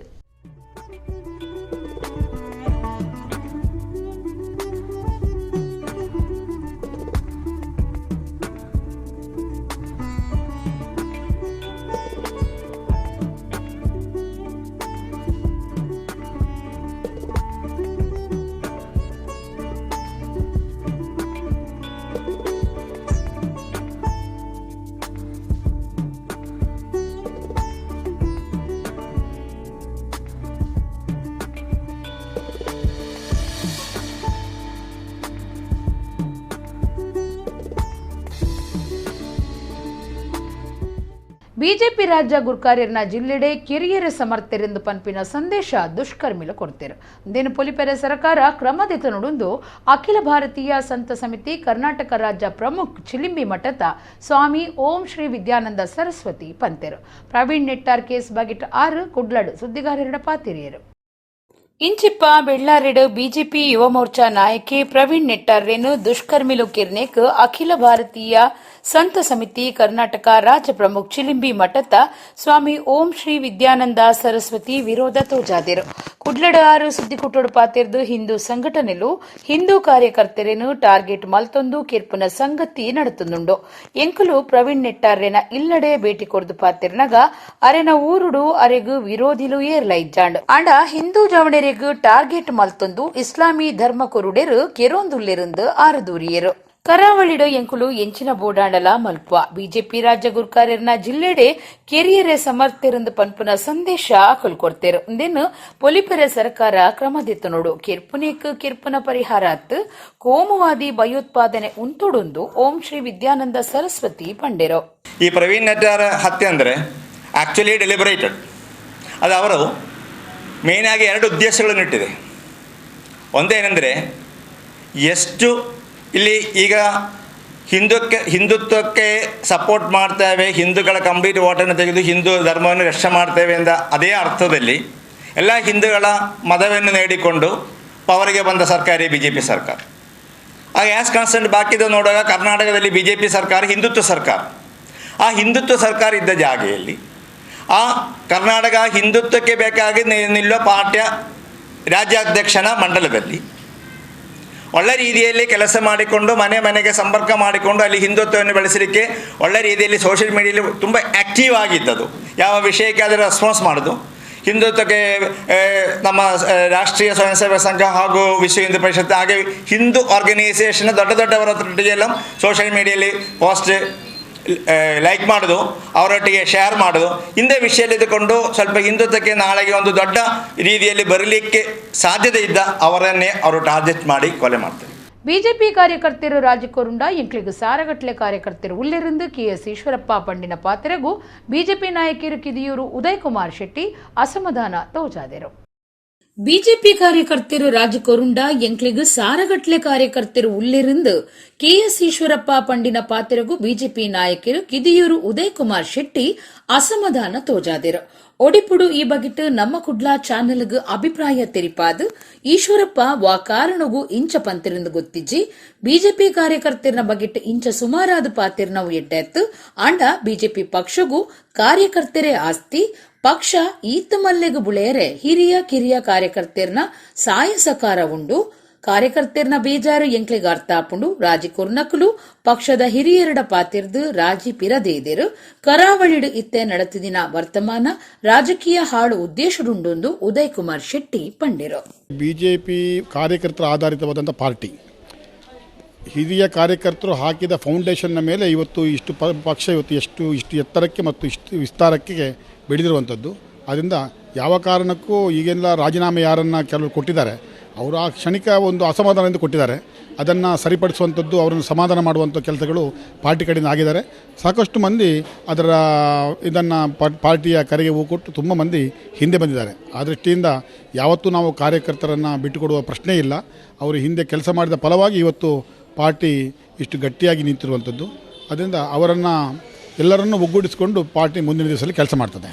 BJP ರಾಜ್ಯ ಗುರ್ಕಾರ್ಯರ್ನ ಜಿಲ್ಲೆಡೆ ಕಿರಿಯರ ಸಮರ್ಥರೆಂದು ಪನ್ಪಿನ ಸಂದೇಶ ದುಷ್ಕರ್ಮಿಲು ಕೊಡ್ತೇರು. ದೇನು ಪೊಲಿಪೆರೆ ಸರ್ಕಾರ ಕ್ರಮದಿತ ನುಡುಂದು ಅಖಿಲ ಭಾರತೀಯ ಸಂತ ಸಮಿತಿ ಕರ್ನಾಟಕ ರಾಜ್ಯ ಪ್ರಮುಖ್ ಚಿಲಿಂಬಿ ಮಠದ ಸ್ವಾಮಿ ಓಂ ಶ್ರೀ ವಿದ್ಯಾನಂದ ಸರಸ್ವತಿ ಪಂತೆರು. ಪ್ರವೀಣ್ ನೆಟ್ಟಾರ್ ಕೇಸ್ ಬಗಿಟ್ 6 ಕುಡ್ಲಡು ಸುದ್ದಿಗಾರರ ಪಾತಿರಿಯರು. ಇಂಚಿಪ್ಪ ಬೆಳ್ಳಾರೆಡು ಬಿಜೆಪಿ ಯುವ ಮೋರ್ಚಾ ನಾಯಕಿ ಪ್ರವೀಣ್ ನೆಟ್ಟಾರ್ರೇನು ದುಷ್ಕರ್ಮಿಲು ಕಿರ್ನೇಕ್ ಅಖಿಲ ಭಾರತೀಯ ಸಂತ ಸಮಿತಿ ಕರ್ನಾಟಕ ರಾಜ್ಯ ಪ್ರಮುಖ್ ಚಿಲಿಂಬಿ ಮಠದ ಸ್ವಾಮಿ ಓಂ ಶ್ರೀ ವಿದ್ಯಾನಂದ ಸರಸ್ವತಿ ವಿರೋಧ ತೋಜಾದಿರು. ಕುಡ್ಲಡ 6 ಸುದ್ದಿಕುಟ್ಟೋಡು ಪಾತಿರ್ದು ಹಿಂದೂ ಸಂಘಟನೆಲು ಹಿಂದೂ ಕಾರ್ಯಕರ್ತರೇನು ಟಾರ್ಗೆಟ್ ಮಲ್ತೊಂದು ಕಿರ್ಪುನ ಸಂಗತಿ ನಡತುಂದುಂಡು. ಎಂಕುಲು ಪ್ರವೀಣ್ ನೆಟ್ಟಾರ್ರೇನ ಇಲ್ಲಡೆ ಭೇಟಿ ಕೊರ್ದು ಪಾತಿರ್ನಗ ಅರೆನ ಊರುಡು ಅರೆಗು ವಿರೋಧಿಲು ಏರ್ಲ ಇಜ್ಜಾಂಡ್. ಆಂಡ ಹಿಂದೂ ಜವಣೆರೆಗ್ ಟಾರ್ಗೆಟ್ ಮಲ್ತೊಂದು ಇಸ್ಲಾಮಿ ಧರ್ಮ ಕೊರುಡೆರು ಕೆರೋಂದುಲ್ಲೆರಂದು ಆರದೂರಿಯರು. ಕರಾವಳಿಡು ಎಂಕುಲು ಎಂಚಿನ ಬೋಡಾಂಡಲ ಮಲ್ಪುವ ಬಿಜೆಪಿ ರಾಜ್ಯ ಗುರ್ಕಾರ್ಯರ್ನ ಜಿಲ್ಲೆಡೆ ಕೆರಿಯರೆ ಸಮರ್ಥೆರಂದು ಪನ್ಪುನ ಸಂದೇಶ ಕೊಲ್ಕೊಡ್ತೇರು. ಇಂದೇನು ಪೊಲಿಪೆರೆ ಸರ್ಕಾರ ಕ್ರಮದಿತ್ತು ನೋಡು. ಕಿರ್ಪುನೇಕ್ ಕಿರ್ಪುನ ಪರಿಹಾರ ಅತ್ ಕೋಮುವಾದಿ ಭಯೋತ್ಪಾದನೆ ಉಂತುಡುಂದು ಓಂ ಶ್ರೀ ವಿದ್ಯಾನಂದ ಸರಸ್ವತಿ ಪಂಡೆರು. ಈ ಪ್ರವೀಣ್ ನೆಟ್ಟಾರ್ ಹತ್ಯೆ ಅಂದರೆ ಆಕ್ಚುಲಿ ಡೆಲಿಬರೇಟೆಡ್. ಅದು ಅವರು ಮೇಯ್ನಾಗಿ 2 ಉದ್ದೇಶಗಳನ್ನು ಇಟ್ಟಿದೆ. ಒಂದೇನೆಂದರೆ, ಎಷ್ಟು ಇಲ್ಲಿ ಈಗ ಹಿಂದುತ್ವಕ್ಕೆ ಸಪೋರ್ಟ್ ಮಾಡ್ತೇವೆ, ಹಿಂದೂಗಳ ಕಂಪ್ಲೀಟ್ ವೋಟನ್ನು ತೆಗೆದು ಹಿಂದೂ ಧರ್ಮವನ್ನು ರಕ್ಷಣೆ ಮಾಡ್ತೇವೆ ಎಂದ ಅದೇ ಅರ್ಥದಲ್ಲಿ ಎಲ್ಲ ಹಿಂದೂಗಳ ಮತವನ್ನು ನೀಡಿಕೊಂಡು ಪವರಿಗೆ ಬಂದ ಸರ್ಕಾರ B J P ಸರ್ಕಾರ. ಆಗ ಆ್ಯಸ್ ಕನ್ಸರ್ನ್ ಬಾಕಿದ ನೋಡುವಾಗ ಕರ್ನಾಟಕದಲ್ಲಿ B J P ಸರ್ಕಾರ ಹಿಂದುತ್ವ ಸರ್ಕಾರ. ಆ ಹಿಂದುತ್ವ ಸರ್ಕಾರ ಇದ್ದ ಜಾಗೆಯಲ್ಲಿ ಆ ಕರ್ನಾಟಕ ಹಿಂದುತ್ವಕ್ಕೆ ಬೇಕಾಗಿ ನಿಲ್ಲುವ ಪಾರ್ಟಿಯ ರಾಜ್ಯಾಧ್ಯಕ್ಷನ ಮಂಡಲದಲ್ಲಿ ಒಳ್ಳೆ ರೀತಿಯಲ್ಲಿ ಕೆಲಸ ಮಾಡಿಕೊಂಡು ಮನೆ ಮನೆಗೆ ಸಂಪರ್ಕ ಮಾಡಿಕೊಂಡು ಅಲ್ಲಿ ಹಿಂದುತ್ವವನ್ನು ಬೆಳೆಸಲಿಕ್ಕೆ ಒಳ್ಳೆ ರೀತಿಯಲ್ಲಿ ಸೋಷಿಯಲ್ ಮೀಡಿಯಲ್ಲಿ ತುಂಬ ಆ್ಯಕ್ಟಿವ್ ಆಗಿದ್ದದು. ಯಾವ ವಿಷಯಕ್ಕೆ ಆದರೆ ರೆಸ್ಪಾನ್ಸ್ ಮಾಡೋದು. ಹಿಂದುತ್ವಕ್ಕೆ ನಮ್ಮ ರಾಷ್ಟ್ರೀಯ ಸ್ವಯಂ ಸೇವಕ ಸಂಘ ಹಾಗೂ ವಿಶ್ವ ಹಿಂದೂ ಪರಿಷತ್ ಹಾಗೆ ಹಿಂದೂ ಆರ್ಗನೈಸೇಷನ್ ದೊಡ್ಡ ದೊಡ್ಡವರೊಟ್ಟಿಗೆ ಎಲ್ಲ ಸೋಷಿಯಲ್ ಮೀಡಿಯಲ್ಲಿ ಪೋಸ್ಟ್ ಲೈಕ್ ಮಾಡೋದು, ಅವರೊಟ್ಟಿಗೆ ಶೇರ್ ಮಾಡೋದು, ಇಂಥ ವಿಷಯದಲ್ಲಿ ಇದ್ದುಕೊಂಡು ಸ್ವಲ್ಪ ಹಿಂದುತ್ವಕ್ಕೆ ನಾಳೆಗೆ ಒಂದು ದೊಡ್ಡ ರೀತಿಯಲ್ಲಿ ಬರಲಿಕ್ಕೆ ಸಾಧ್ಯತೆ ಇದ್ದ ಅವರನ್ನೇ ಅವರು ಟಾರ್ಗೆಟ್ ಮಾಡಿ ಕೊಲೆ ಮಾಡ್ತಾರೆ. ಬಿಜೆಪಿ ಕಾರ್ಯಕರ್ತರು ರಾಜಕೋರುಂಡ ಎಂಕ್ಲಿಗು ಸಾರಗಟ್ಲೆ ಕಾರ್ಯಕರ್ತರು ಉಳ್ಳಿருந்து ಕೆಎಸ್ ಈಶ್ವರಪ್ಪ ಪಂಡಿನ ಪಾತ್ರೆಗೂ ಬಿಜೆಪಿ ನಾಯಕಿರು ಕಿದಿಯೂರು ಉದಯ್ ಕುಮಾರ್ ಶೆಟ್ಟಿ ಅಸಮಾಧಾನ ತೋಜಾದರು. ಬಿಜೆಪಿ ಕಾರ್ಯಕರ್ತರು ರಾಜಕೋರುಂಡ ಎಂಕ್ಲಿಗು ಸಾರಗಟ್ಲೆ ಕಾರ್ಯಕರ್ತರು ಉಳ್ಳಿருந்து ಕೆಎಸ್ ಈಶ್ವರಪ್ಪ ಪಂಡಿನ ಪಾತ್ರೆಗೂ ಬಿಜೆಪಿ ನಾಯಕಿರು ಕಿದಿಯೂರು ಉದಯ್ ಕುಮಾರ್ ಶೆಟ್ಟಿ ಅಸಮಾಧಾನ ತೋಜಾದಿರು. ಒಡಿಪುಡು ಈ ಬಗಿಟ್ಟು ನಮ್ಮ ಕುಡ್ಲಾ ಚಾನೆಲ್ಗ್ ಅಭಿಪ್ರಾಯ ತೆರಿಪಾದು ಈಶ್ವರಪ್ಪ ವಾ ಕಾರಣಗೂ ಇಂಚ ಪಂತಿರಂದು ಗೊತ್ತಿಜ್ಜಿ. ಬಿಜೆಪಿ ಕಾರ್ಯಕರ್ತರನ ಬಗಿಟ್ಟು ಇಂಚ ಸುಮಾರಾದ ಪಾತಿರ್ನವು ಎಡ್ಡೆತ್ತು. ಆಂಡ ಬಿಜೆಪಿ ಪಕ್ಷಗೂ ಕಾರ್ಯಕರ್ತರೇ ಆಸ್ತಿ, ಪಕ್ಷ ಈತ ಮಲ್ಲೆಗು ಬುಳೆಯರೆ ಹಿರಿಯ ಕಿರಿಯ ಕಾರ್ಯಕರ್ತರನ ಸಾಯ ಸಕಾರ ಉಂಡು. ಕಾರ್ಯಕರ್ತರನ ಬೇಜಾರು ಎಂಕ್ಲೆಗ್ ಅರ್ಥ ಆಪುಂಡು. ರಾಜಿ ಕೊರ್ನಕುಲು ಪಕ್ಷದ ಹಿರಿಯರಡ ಪಾತಿರ್ದು ರಾಜಿ ಪಿರದೇದಿರು. ಕರಾವಳಿಡು ಇತ್ತೆ ನಡತಿದಿನ ವರ್ತಮಾನ ರಾಜಕೀಯ ಹಾಳು ಉದ್ದೇಶಡುಂಡೊಂದು ಉದಯ್ ಕುಮಾರ್ ಶೆಟ್ಟಿ ಪಂಡಿರು. ಬಿಜೆಪಿ ಕಾರ್ಯಕರ್ತರ ಆಧಾರಿತವಾದಂಥ ಪಾರ್ಟಿ, ಹಿರಿಯ ಕಾರ್ಯಕರ್ತರು ಹಾಕಿದ ಫೌಂಡೇಶನ್ನ ಮೇಲೆ ಇವತ್ತು ಇಷ್ಟು ಪಕ್ಷ ಇವತ್ತು ಇಷ್ಟು ಎತ್ತರಕ್ಕೆ ಮತ್ತು ಇಷ್ಟು ವಿಸ್ತಾರಕ್ಕೆ ಬೆಳೆದಿರುವಂಥದ್ದು. ಆದ್ದರಿಂದ ಯಾವ ಕಾರಣಕ್ಕೂ ಈಗೆಲ್ಲ ರಾಜೀನಾಮೆ ಯಾರನ್ನು ಕೆಲವರು ಕೊಟ್ಟಿದ್ದಾರೆ, ಅವರು ಆ ಕ್ಷಣಿಕ ಒಂದು ಅಸಮಾಧಾನದಿಂದ ಕೊಟ್ಟಿದ್ದಾರೆ. ಅದನ್ನು ಸರಿಪಡಿಸುವಂಥದ್ದು, ಅವರನ್ನು ಸಮಾಧಾನ ಮಾಡುವಂಥ ಕೆಲಸಗಳು ಪಾರ್ಟಿ ಕಡೆಯಿಂದ ಆಗಿದ್ದಾರೆ. ಸಾಕಷ್ಟು ಮಂದಿ ಅದರ ಇದನ್ನು ಪಾರ್ಟಿಯ ಕರೆಗೆ ಹೂ ಕೊಟ್ಟು ತುಂಬ ಮಂದಿ ಹಿಂದೆ ಬಂದಿದ್ದಾರೆ. ಆ ದೃಷ್ಟಿಯಿಂದ ಯಾವತ್ತೂ ನಾವು ಕಾರ್ಯಕರ್ತರನ್ನು ಬಿಟ್ಟುಕೊಡುವ ಪ್ರಶ್ನೆ ಇಲ್ಲ. ಅವರು ಹಿಂದೆ ಕೆಲಸ ಮಾಡಿದ ಫಲವಾಗಿ ಇವತ್ತು ಪಾರ್ಟಿ ಇಷ್ಟು ಗಟ್ಟಿಯಾಗಿ ನಿಂತಿರುವಂಥದ್ದು. ಅದರಿಂದ ಅವರನ್ನು ಎಲ್ಲರನ್ನೂ ಒಗ್ಗೂಡಿಸಿಕೊಂಡು ಪಾರ್ಟಿ ಮುಂದಿನ ದಿವಸದಲ್ಲಿ ಕೆಲಸ ಮಾಡ್ತದೆ.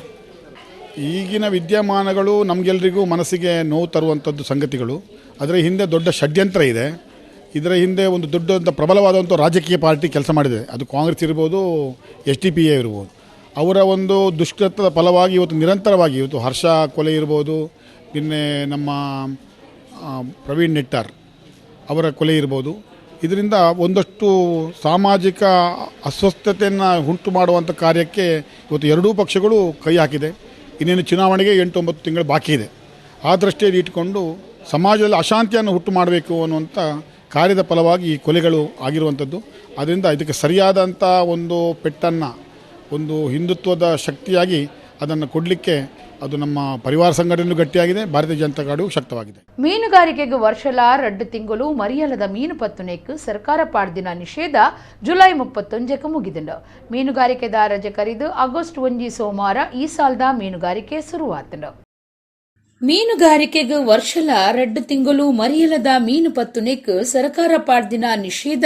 ಈಗಿನ ವಿದ್ಯಮಾನಗಳು ನಮಗೆಲ್ಲರಿಗೂ ಮನಸ್ಸಿಗೆ ನೋವು ತರುವಂಥದ್ದು ಸಂಗತಿಗಳು. ಅದರ ಹಿಂದೆ ದೊಡ್ಡ ಷಡ್ಯಂತ್ರ ಇದೆ. ಇದರ ಹಿಂದೆ ಒಂದು ದೊಡ್ಡ ಪ್ರಬಲವಾದಂಥ ರಾಜಕೀಯ ಪಾರ್ಟಿ ಕೆಲಸ ಮಾಡಿದೆ. ಅದು ಕಾಂಗ್ರೆಸ್ ಇರ್ಬೋದು, SDPA ಇರ್ಬೋದು. ಅವರ ಒಂದು ದುಷ್ಕೃತ್ಯದ ಫಲವಾಗಿ ಇವತ್ತು ನಿರಂತರವಾಗಿ ಇವತ್ತು ಹರ್ಷ ಕೊಲೆ ಇರ್ಬೋದು, ನಿನ್ನೆ ನಮ್ಮ ಪ್ರವೀಣ್ ನೆಟ್ಟಾರ್ ಅವರ ಕೊಲೆ ಇರ್ಬೋದು. ಇದರಿಂದ ಒಂದಷ್ಟು ಸಾಮಾಜಿಕ ಅಸ್ವಸ್ಥತೆಯನ್ನು ಉಂಟು ಮಾಡುವಂಥ ಕಾರ್ಯಕ್ಕೆ ಇವತ್ತು ಎರಡೂ ಪಕ್ಷಗಳು ಕೈ ಹಾಕಿದೆ. ಇನ್ನೇನು ಚುನಾವಣೆಗೆ 8-9 ತಿಂಗಳು ಬಾಕಿ ಇದೆ. ಆ ದೃಷ್ಟಿಯಲ್ಲಿ ಇಟ್ಟುಕೊಂಡು ಸಮಾಜದಲ್ಲಿ ಅಶಾಂತಿಯನ್ನು ಹುಟ್ಟು ಮಾಡಬೇಕು ಅನ್ನುವಂಥ ಕಾರ್ಯದ ಫಲವಾಗಿ ಈ ಕೊಲೆಗಳು ಆಗಿರುವಂಥದ್ದು. ಆದ್ದರಿಂದ ಇದಕ್ಕೆ ಸರಿಯಾದಂಥ ಒಂದು ಪೆಟ್ಟನ್ನು, ಒಂದು ಹಿಂದುತ್ವದ ಶಕ್ತಿಯಾಗಿ ಅದನ್ನು ಕೊಡಲಿಕ್ಕೆ ಅದು ನಮ್ಮ ಪರಿವಾರ ಸಂಘಟನೆ ಗಟ್ಟಿಯಾಗಿದೆ, ಭಾರತೀಯ ಜನತಾ ಪಾರ್ಟಿಯು ಶಕ್ತವಾಗಿದೆ. ಮೀನುಗಾರಿಕೆಗೆ ವರ್ಷಲ 2 ತಿಂಗಳು ಮರಿಯಲದ ಮೀನು ಪತ್ತುನೇಕ್ ಸರ್ಕಾರ ಪಾಡ್ದಿನ ನಿಷೇಧ ಜುಲೈ 31ಕ್ಕೆ ಮುಗಿದಿಂಡು. ಮೀನುಗಾರಿಕೆದಾರ ರಜೆ ಕರಿದು ಆಗಸ್ಟ್ 1 ಸೋಮವಾರ ಈ ಸಾಲದ ಮೀನುಗಾರಿಕೆ ಶುರುವಾತಂಡು. ಮೀನುಗಾರಿಕೆಗೆ ವರ್ಷಲ 2 ತಿಂಗಳು ಮರಿಯಲದ ಮೀನು ಪತ್ತುನೇಕ್ ಸರ್ಕಾರ ಪಾಡ್ದಿನ ನಿಷೇಧ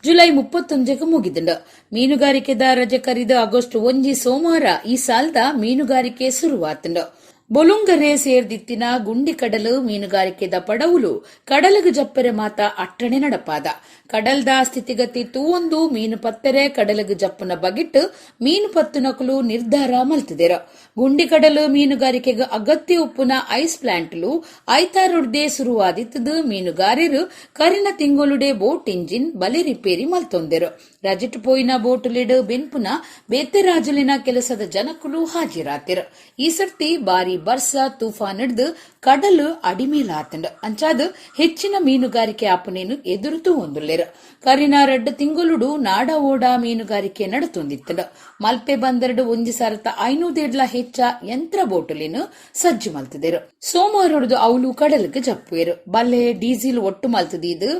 ಜುಲೈ 31ಕ್ಕೆ ಮುಗಿದಿಂಡು. ಮೀನುಗಾರಿಕೆದಾರ ರಜೆ ಕರಿದು ಆಗಸ್ಟ್ 1 ಸೋಮವಾರ ಈ ಸಾಲದ ಮೀನುಗಾರಿಕೆ ಶುರುವಾತಂಡು. ಬೊಲುಂಗರೆ ಸೇರ್ದಿತ್ತಿನ ಗುಂಡಿ ಕಡಲು ಮೀನುಗಾರಿಕೆದ ಪಡವುಲು ಕಡಲಗು ಜಪ್ಪೆರೆ ಮಾತ ಅಟ್ಟಣೆ ನಡಪಾದ. ಕಡಲ್ದ ಸ್ಥಿತಿಗತಿ ತೂವೊಂದು ಮೀನು ಪತ್ತೆರೆ ಕಡಲಗು ಜಪ್ಪುನ ಬಗಿಟ್ಟು ಮೀನು ಪತ್ತುನಕುಲು ನಿರ್ಧಾರ ಮಲ್ತಿದೆರು. ಗುಂಡಿ ಕಡಲು ಮೀನುಗಾರಿಕೆಗೆ ಅಗತ್ಯ ಉಪ್ಪುನ ಐಸ್ ಪ್ಲಾಂಟ್ಲು ಐತಾರುಡ್ದೆ ಶುರುವಾದಿತ್ತದು. ಮೀನುಗಾರರು ಕರಿನ ತಿಂಗೊಲುಡೆ ಬೋಟ್ ಇಂಜಿನ್ ಬಲೆ ರಿಪೇರಿ ಮಲ್ತೊಂದೆರು. ರಜಿಟ್ ಪೋಯಿನ ಬೋಟುಲಿಡು ಬೆನ್ಪುನ ಬೇತೆ ರಾಜುಲಿನ ಕೆಲಸದ ಜನಕುಲು ಹಾಜಿರಾತಿರು. ಈ ಸರ್ತಿ ಬಾರಿ ಬರ್ಸ ತೂಫಾನ್ ಹಿಡ್ದು ಕಡಲು ಅಡಿಮೇಲಾತಂಡು. ಅಂಚಾದ ಹೆಚ್ಚಿನ ಮೀನುಗಾರಿಕೆ ಆಪನೇನು ಎದುರುತು ಹೊಂದುಲ್ಲೇರು. ಕರಿನ 2 ತಿಂಗಳುಡು ನಾಡ ಓಡ ಮೀನುಗಾರಿಕೆ ನಡತೊಂದಿತ್ತಂಡು. ಮಲ್ಪೆ ಬಂದರಡು 1500 ಹೆಚ್ಚ ಯಂತ್ರ ಬೋಟುಲೇನು ಸಜ್ಜು ಮಲ್ತಿದರು. ಸೋಮವಾರೊಡ್ದು ಅವಲು ಕಡಲಿಗೆ ಜಪ್ಪುವೇರು. ಬಲ್ಲೆ ಡೀಸೆಲ್ ಒಟ್ಟು ಮಲ್ತದಿದ್ದು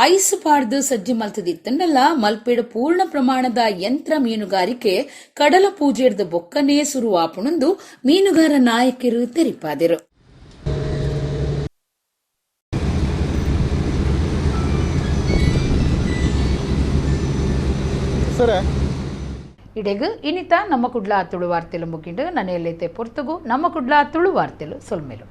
ಐಸ್ ಪಾಡ್ದು ಸಜ್ಜು ಮಲ್ತದಿತ್ತಂಡಲ್ಲ ಮಲ್ಪೆಡು ಪೂರ್ಣ ಪ್ರಮಾಣದ ಯಂತ್ರ ಮೀನುಗಾರಿಕೆ ಕಡಲ ಪೂಜೆಡ್ದ ಬೊಕ್ಕನೇ ಶುರುವಾಪುಣಂದು ಮೀನುಗಾರ ನಾಯಕರು ತೆರಿಪಾದರು. ಇಡೆಗು ಇನಿತ ನಮ್ಮ ಕುಡ್ಲ ತುಳು ವಾರ್ತೆಲು ಮುಗಿಂಡು. ನನೆಯಲ್ಲೈತೆ ಪೊರ್ತುಗು ನಮ್ಮ ಕುಡ್ಲ ತುಳು ವಾರ್ತೆಲು ಸೊಲ್ಮೆಲು.